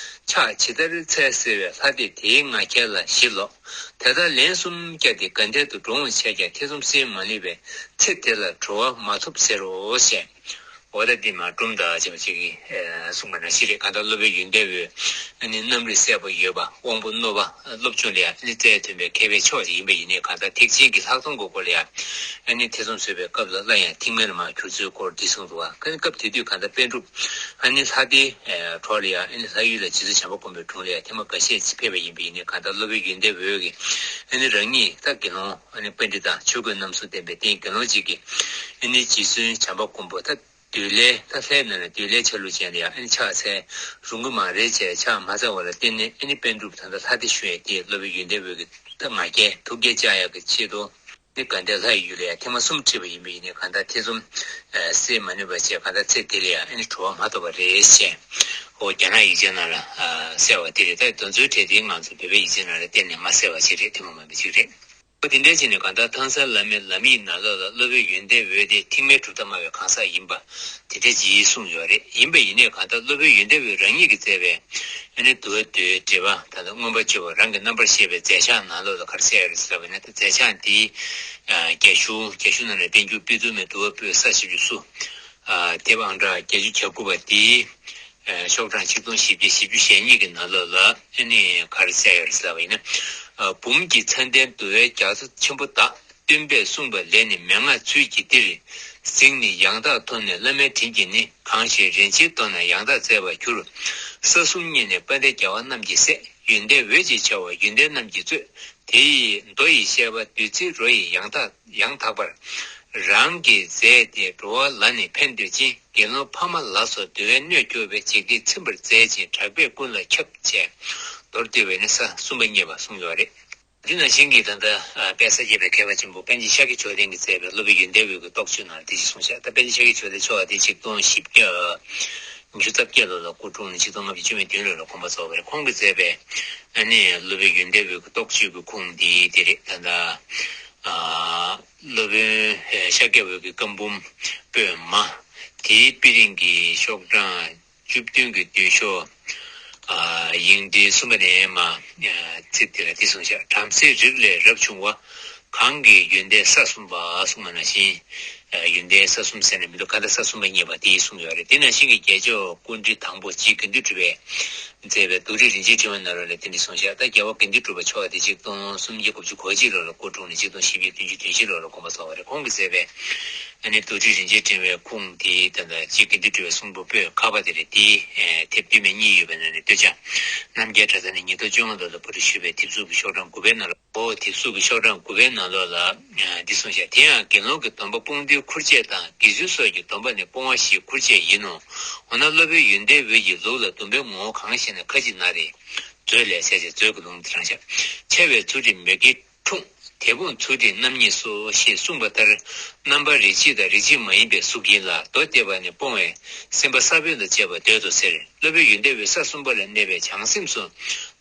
ཕྱག་ཇི་ལྟར་འཚལ་ཟེར་བས་ལྷ་དེས་དེའི་ང་རྒྱལ་ལ་ཞི་ལོག། དེ་ལྟར་ལན་གསུམ་བརྒྱབ་སྟེ་དགའ་ལྡན་དུ་འགྲོ་འོང་བྱས་ཀྱང་ཐེ་ཚོམ་སེལ་མ་ནུས་པས་ཚེ་དེ་ལ་གྲོལ་བ་མ་ཐོབ་ཟེར་རོ་ཞེས། འོ་ད་འདི་མ་སྒྲུང་དང་བཅས་པ་ཅིག་གིས་གསུངས་པ་ནང་བཞིན་རེད། གང་ལྟར་སློབ་དཔོན་ཡོན་ཏན་འོད་ཨ་ནི་རྣམ་རིག་གསལ་པོ་ཡོད་པ་དབང་པོ་རྣོ་བ་སློབ་སྦྱོང་ལ་ཡང་ཨ་ནི་རྩལ་ཐོན་པའི་མཁས་པའི་མཆོག་ཅིག་ཡིན་པ་ཡིན་ནའི་གང་ལྟར་ཐེག་ཆེན་གྱི་ལྷག་མཐོང་གི་སྐོར་ལ་ཡང་ཨ་ནི་ཐེ་ཚོམ་ཟ་བའི་སྐབས་ལ་སླར་ཡང་ཐེག་དམན་ལ་མར་གྱུར་ཚུལ་སྐོར་འདི་གསུངས་འདུག་བ། ཨ་ནི་སྐབས་དེ་དུས་གང་ལྟར་པཎ་གྲུབ་ཨ་ནི་ལྷ་སྡེའི་གྲོགས་ལ་ཡང་ཨ་ནི་ལྷ་ཡུལ་ལ་རྗེ་བཙུན་བྱམས་པ་མགོན་པོའི་དྲུང་ལ་ཡང་ཐེངས་མ་འགའ་ཤས་ཅིག་ཕེབས་པ་ཡིན་པ་ཡིན་ནའི་གང་ལྟར་སློབ་དཔོན་ཡོན་ཏན་འོད་ཀྱིས་ཨ་ནི་རང་ཉིད་ད་དགེ་སློང་ཨ་ནི་པཎྜི་ཏ་ཆོས་གོས་རྣམ་གསུམ་ལྡན་པའི་རྟེན་དགེ་སློང་ཅིག་གིས་ཨ་ནི་རྗེ་བཙུན་བྱམས་པ་མགོན་པོ་ད་འདོད་ལྷའི་ད་ལྷའི་ནང་ནས་འདོད་ལྷའི་ཆ་ལུགས་ཅན་ལ་ཡང་ཨ་ནི་ཕྱག་འཚལ་རུང་གི་མ་རེད་ཅེས་ཕྱག་མ་འཚལ་བ་ལ་བརྟེན་ནས་ཨ་ནི་པཎ་གྲུབ་ད་ལྟ་ལྷ་སྡེ་ཞུ་ཡས་དེ་སློབ་དཔོན་ཡོན་ཏན་འོད་ཀྱི་ད་ང་རྒྱལ་ཐུགས་རྒྱལ་བཅག་ཡག་གི་ཆེད་དུ་ཨ་ནི་དགའ་ལྡན་ལྷ་ཡི་ཡུལ་ལ་ཡང་ཐེངས་མ་གསུམ་ཁྲིད་པ་ཡིན་པ་ཡིན་ནའི་གང་ལྟར་ཐེ་ཚོམ་སེལ་མ་ནུས་པ་བྱས་གང་ལྟར་ཚེ་འདི་ལ་ཡང་ཨ་ནི་གྲོལ་བ་མ་ཐོབ་པ་རེད་ཅེས། འོ་རྒྱ་ནག་ཡིག་ཆ་ནང་ལ་གསལ་བ་དེ་རེད། ད་དེ་ཚོའི་གྲས་དེ་ང་ཚོ་བོད་པའི་ཡིག་ཆ་ནང་ལ་གཏན་ནས་མ་གསལ་བ་ཅིག་རེད། ཐུན་མོང་མ་ཡིན་པ་ཅིག་རེད། འོ་དེ་འདྲ་བྱས་ནས་གང་ལྟར་ཐང་སན་བླ་མའི་ལམ་ཡིག་ནང་ལོགས་ལ་སློབ་དཔོན་ཡོན་ཏན་འོད་དེ་ཐེག་དམན་གྲུབ་མཐའ་སྨྲ་བའི་གང་ཟག་ཡིན་པ་དེ་འདྲ་ཅིག་གསུངས་ཡོད་རེད། ཡིན་པ་ཡིན་ནའི་གང་ལྟར་སློབ་དཔོན་ཡོན་ཏན་འོད་རང་ཉིད་ཀྱིས་མཛད་པའི་ཨ་ནི་འདུལ་བ་མདོའི་འགྲེལ་པ་ད་ལྟ་མངོན་པར་བརྗོད་པ་རང་གི་རྣམ་པར་བཤད་པའི་མཛད་བྱང་ནང་ལོགས་ལ་ག་རེ་གསལ་ཡོད་རེད་ཟེར་བ་ཡིན་ན། ད་མཛད་བྱང་འདིའི་རྒྱ་གཞུང་རྒྱ་གཞུང་ནང་ནས་བསྟན་འགྱུར་དཔེ་མཛོད་མའི་འདུལ་བ་པོད་ས་བཞི་བཅུ་སོ་དེབ་ཨང་གྲངས་བརྒྱད་ཅུ་གྱ་དགུ་པ་འདིའི་ཤོག་གྲངས་ཆིག་སྟོང་བཞི་བརྒྱ་བཞི་བཅུ་ཞེ་གཉིས་ཀྱི་ནང་ལོགས་ལ་ཨ་ནི་ག་རེ་གསལ་ཡོད་རེད་ཟེར་བ་ཡིན་ན། འབུམ་གྱི་མཚན་ལྡན་འདུལ་བའི་རྒྱ་མཚོ་ཆེན་པོ་དག་སྟོན་པས་གསུངས་པ་ལས་ནི་མན་ངག་ཚུལ་གྱིས་འདིར་གཟིགས་ནས་ཡང་དག་མཐོང་ནས་བླ་མའི་དྲིན་གྱིས་ནི། གང་ཞིག་རིན་ཆེན་མདོ་རྣམས་ཡང་དག་བཙལ་བར་འགྱུར། ས་གསུམ་གཉིས་ནི་དཔལ་ལྡན་རྒྱལ་བ་རྣམས་ཀྱི་སྲས། ཡོན་ཏན་འོད་ཅེས་བྱ་བ་ཡོན་ཏན་རྣམས་ཀྱི་གཙོས། དེ་ཡི་མདོ་ཡི་བཤད་པ་བདུད་རྩིའི་རོ་ཡིས་ཡང་དག་ཡང་དག་པར། རང་གིས་མཛད་དེ་འགྲོ་བ་ལ་ནི་ཕན་འདོད་ཅིང་། དགེ་སློང་ཕ་མ་ལ་སོགས་འདུལ་བའི་སྣོད་སྐྱོར་བའི་འཇིག་རྟེན་ཚིམ་པར་མཛད་ཅིང་གྲགས་པས་ཀུན་ལ་ཁྱབ་ཅེས་མདོར་བསྡུས་པས་ནི་ས་གསུམ་པ་བརྙེས་པ་གསུངས་ཡོད་རེད། འདི་ནང་བཞིན་གྱི་ད་ལྟ་དཔལ་ས་སྐྱ་པའི་མཁས་པ་ཆེན་པོ་པཎ་ཆེན་ཤཱཀྱ་མཆོག་ལྡན་གྱིས་མཛད་པའི་སློབ་དཔོན་ཡོན་ཏན་འོད་ཀྱི་རྟོགས་བརྗོད་ནང་ལ་དེ་བཞིན་གསུངས་ཤག་ད་པཎ་ཆེན་ཤཱཀྱ་མཆོག་ལྡན་མཆོག་དེ་ཆིག་སྟོང་བཞི་བརྒྱ་ཉི་ཤུ་རྩ་བརྒྱད་ལོ་ལ་སྐུ་འཁྲུངས་ནས་ཆིག་སྟོང་ལྔ་བརྒྱ་བཅུ་མེད་བདུན་ལོ་ལ་དགོངས་པ་རྫོགས་པ་རེད། ཁོང་གིས་མཛད་པའི་ཨ་ནི་སློབ་དཔོན་ཡོན་ཏན་འོད་ཀྱི་རྟོགས་བརྗོད་ཀྱི་ཁུངས་འདི་དེ་རེད། ད་ལྟ་སློབ་དཔོན་ཤཱཀྱ་འོད་ཀྱི་བཀའ་འབུམ་པོད་མ་དེའི་དཔེ་རིང་གི་ཤོག་གྲངས་བཅུ་བདུན་གྱི་མདུན་ཤོག་ཨ་ཡིག་འབྲེལ་གསུམ་པ་ནས་མར་ཚིག་དེ་ལ་འདི་གསུངས་ཤག་བྲམ་ཟེའི་རིགས་ལས་རབ་བྱུང་བ། གང་གི་ཡོན་ཏན་ས་གསུམ་པ་གསུངས་པ་ནང་བཞིན། ཡོན་ཏན་ས་གསུམ་ཟེར་ནས་མི་འདུག་ག་ད་ས་གསུམ་པ་བརྙེས་པ་དེ་གསུངས་ཡོད་རེད། དེ་ནང་བཞིན་གྱི་རྒྱལ་མཆོག་སྐུ་ཕྲེང་དང་པོ་རྗེ་དགེ་འདུན་གྲུབ་པས་མཛད་པའི་རྡོ་རིང་རིན་ཆེན་ཕྲེང་བའི་ནང་ལོགས་ལ་དེ་འདྲ་གསུངས་ཤག་ད་རྒྱལ་བ་དགེ་འདུན་གྲུབ་པ་མཆོག་དེ་ཆིག་སྟོང་སུམ་བརྒྱ་དགུ་བཅུ་གོ་གཅིག་ལོ་ལ་སྐུ་འཁྲུངས་ནས་ཆིག་སྟོང་བཞི་བརྒྱ་བདུན་ཅུ་དོན་བཞི་ལོ་ལ་དགོངས་པ་རྫོགས་པ་རེད། ཁོང་གིས་མཛད་པའི་ཨ་ནི་རྡོ་རིང་རིན་ཆེན་ཕྲེང་བའི་ཁུངས་དེ་ད་ལྟ་རྗེ་དགེ་འདུན་གྲུབ་པས་གསུངས་པ་པོད་ཁ་པ་དེ་རེད། དེའི་དེབ་བསྟུད་མའི་གཉིས་ཡོད་པའི་ནང་ནས་སྟོད་ཆ་རྣམ་རྒྱལ་གྲྭ་ཚང་ནས་ཉིས་སྟོང་བཅོ་ལྔ་ལོ་ལ་པོ་ཏི་ཞུས་པའི་དེབ་གཟུགས་ཀྱི་ཤོག་གྲངས་དགུ་པའི་ནང་ལ། ཨོ་དེབ་གཟུགས་ཀྱི་ཤོག་གྲངས་དགུ་པའི་ནང་ལོགས་ལ་འདི་གསུངས་ཤག་དེ་ཡང་དགེ་སློང་གི་སྡོམ་པ་སྤོང་ཐུབ་ཁུར་ཆས་དང་དགེ་ཚུལ་སོགས་ཀྱི་སྡོམ་པ་ནི་སྤོང་བ་བཞིའི་ཁུར་ཆས་ཡིན་ནོ། འོ་ན་སློབ་དཔོན་ཡོན་ཏན་འོད་ཀྱི་ལུགས་ལ་སྡོམ་པའི་ངོ་བོ་གང་ཞེ་ན། ཁ་ཅིག་ན་རེ། མཛོད་ལས་ཟེར་བྱས་མཛོད་ཀྱི་ལུང་དེ་རང་ཤག་ཆེ་བའི་ཚུལ་ཁྲིམས་མེ་ཁྱེར་འཁྲུངས། དེ་སྤོང་ཚུལ་ཁྲིམས་རྣམ་གཉིས་སོ་ཞེས་གསུངས་པ་ལྟར། རྣམ་པ་རིགས་གཅིག་དང་རིགས་གཅིག་མ་ཡིན་པའི་གཟུགས་ཡིན་ལ། མདོ་སྡེ་པ་ནི་སྤོང་བས་སེམས་པ་ས་བོན་དང་བཅས་པ་འདོད་དོ་ཟེར། སློབ་དཔོན་ཡོན་ཏན་འོད་ས་གསུམ་པ་ལ་གནས་པའི་བྱང་སེམས་སུ་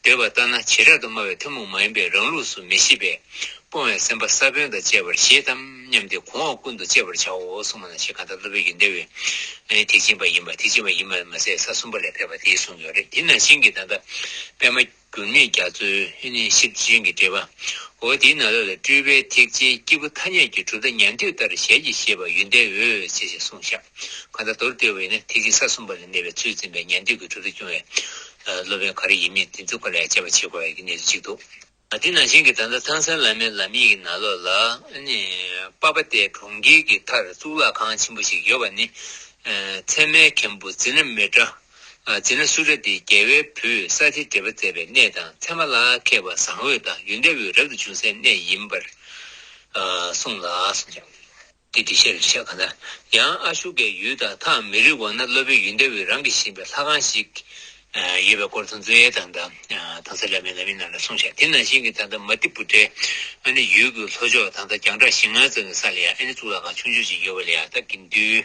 འདོད་པ་ལྟར་ན་བྱེ་བྲག་ཏུ་སྨྲ་བའི་ཐུན་མོང་མ་ཡིན་པའི་རང་ལུགས་སུ་མི་ཤེས་པས། སྤོང་བས་སེམས་པ་ས་བོན་དང་བཅས་པར་བཞེད་དམ་སྙམ་སྟེ་གོང་འོག་ཀུན་ཏུ་དཔྱད་པར་བྱའོ་གསུངས་པ་ནང་བཞིན། གང་ལྟར་སློབ་དཔོན་ཡོན་ཏན་འོད་ཨ་ནི་ཐེག་ཆེན་པ་ཡིན་པ། ཐེག་ཆེན་པ་ཡིན་པ་མ་ཟད་ས་གསུམ་པ་ལ་ཕེབས་པ་དེ་གསུངས་ཡོད་རེད། དེ་ནང་བཞིན་གྱི་ད་ལྟ་པདྨ་འགྱུར་མེད་རྒྱ་མཚོའི་ཨ་ནི་ཤེར་ཕྱིན་གྱི་འགྲེལ་པ། འོ་དེའི་ནང་ལོགས་ལ་སྤྲུལ་པའི་ཐེག་ཆེན་སྐྱེས་བུ་ཐ་སྙད་ཀྱི་གྲུབ་མཐའ་ཉན་ཐོས་ལྟར་ཞལ་གྱིས་བཞེས་པ་ཡོན་ཏན་འོད་ཅེས་གསུངས་ཤག་གང་ལྟར་མདོར་བསྡུས་པ་ཡིན་ན་ཐེག་ཆེན་ས་གསུམ་པ་ལ་གནས་པའི་ཚུལ་འཛིན་པའི་ཉན་ཐོས་ཀྱི་གྲུབ་མཐའ་སྐྱོང་བའི་སློབ་དཔོན་ག་རེ་ཡིན་མིན་དེ་ཚོའི་སྐོར་ལ་ཡང་དཔྱད་པ་བྱེད་དགོས་པའི་གནས་ཚུལ་གཅིག་འདུག་དེ་ནང་བཞིན་གྱི་ད་ལྟ་ཐང་སན་བླ་མའི་ལམ་ཡིག་གི་ནང་ལོགས་ལ་ཨ་ནི་པ་པ་ཏའི་གྲོང་ཁྱེར་གྱི་མཐར་གཙུག་ལག་ཁང་ཆེན་པོ་ཞིག་ཡོད་པ་ནི། ཚད་མའི་མཁན་པོ་ཛི་ན་མི་ཏྲ། ཛི་ན་སུ་ཏྲ་དེས་རྒྱལ་བའི་བུས་ས་ཐིའི་འགྲེལ་པ་མཛད་པའི་གནས་དང་། ཚད་མ་ལ་མཁས་པ་བཟང་འོད་དང་ཡོན་ཏན་འོད་རབ་ཏུ་བྱུང་སའི་གནས་ཡིན་པར་གསུངས་ལ་གསུངས་ཀྱང་། དེ་འདི་ཤེས་རེ་ཤག་ག་ན། ཡང་ཨ་ཤུ་གའི་ཡུལ་དང་ཐག་མི་རིང་བ་ན་སློབ་དཔོན་ཡོན་ཏན་འོད་རང་གིས་བཞེངས་པའི་ལྷ་ཁང་ཞིག་ ཡོད་པའི་སྐོར་དང་མཛོད་ཡས་དང་དང་། དང་ས་ལ་མེ་ལ་མི་ནང་ལ་གསུངས་བཞག་དེ་ནང་བཞིན་གྱི་ད་ལྟ་མ་ཏི་པུ་ཏྲའི་ཨ་ནི་ཡུལ་གྱི་ལྷོ་ཕྱོགས་དང་ད་རྒྱང་གྲགས་བཞི་ལྔ་ཙམ་གྱི་ས་ལ་ཡང་ཨ་ནི་གཙུག་ལག་ཁང་ཆུང་ཆུང་ཞིག་ཡོད་པ་ལ་ཡང་ད་དགེ་འདུན་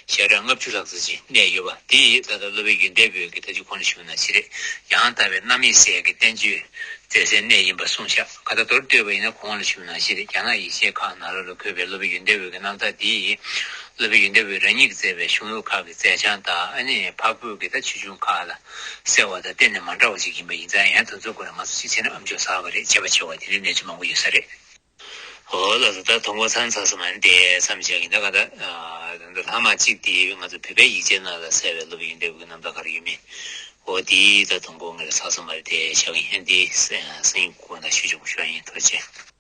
ཞལ་གྲངས་ལྔ་བཅུ་ལྷག་ཙམ་ཞིག་གནས་ཡོད་པ་དེ་ད་ལྟ་སློབ་དཔོན་ཡོན་ཏན་པོ་གི་ད་ཅི་གོང་ལ་ཞུས་ནང་བཞིན་རེད། ཡང་དག་པའི་རྣམ་དབྱེ་ཟེར་གྱི་བསྟན་བཅོས་མཛད་སའི་གནས་ཡིན་པ་གསུངས་བཞག་ག་ད་མདོར་བསྡུས་པ་ཡིན་ན་གོང་ལ་ཞུས་ནང་བཞིན་རེད། རྒྱ་ནག་ཡེ་ཤེས་ཁག་ནང་ལོགས་ལ་འཁོད་པའི་སློབ་དཔོན་ཡོན་ཏན་པོ་གི་རྣམ་ཐར་དེ་ཡིས་སློབ་དཔོན་ཡོན་ཏན་པོ་རང་ཉིད་ཀྱིས་མཛད་པའི་གཞུང་ལུགས་ཁག་གི་མཛད་བྱང་དང་ཨ་ནི་འཕགས་བོད་ཀྱི་ད་ཆོས་འབྱུང་ཁག་ལ་གསལ་བ་དང་གཏན་ནས་མ་འདྲ་བ་ཞིག་ཡིན་པ་ཡིན་ཙང་ཡང་དེ་ཚོ་སྐོར་ལ་ང་ཚོ་གཅིག་བྱས་ན་ཨ་མཆོག་གསར་པ་རེད། བྱས་པ་བྱས་པ་དེ་འདྲའི་གནས་ཚུལ་མང་པོ་ཡོད་ས་རེད། འོ་ལགས་སོ། ད་དང་པོ་ཚང་ཚང་ས་མ་ནི་དེ་བསམ་བྱས་ཀྱི་འདི་ག་ད་ད་ལྷག་མ་གཅིག་དེ་ང་ཚོ་བོད་པའི་ཡིག་ཆའི་ནང་ལ་གསལ་བའི་སློབ་དཔོན་ཡོན་ཏན་པོ་གི་རྣམ་ཐར་ག་རེ་ཡོད་མེད། འོ་དེ་ད་དང་པོ་ངས་ཚང་ཚང་མ་རེད་དེ་བྱས་ཀྱི་ཡིན། དེ་སང་ཉིན་གུང་ན་ཞུ་ཆོག་ཞུ་ཡ་ཡིན། ཐུགས་རྗེ་ཆེ།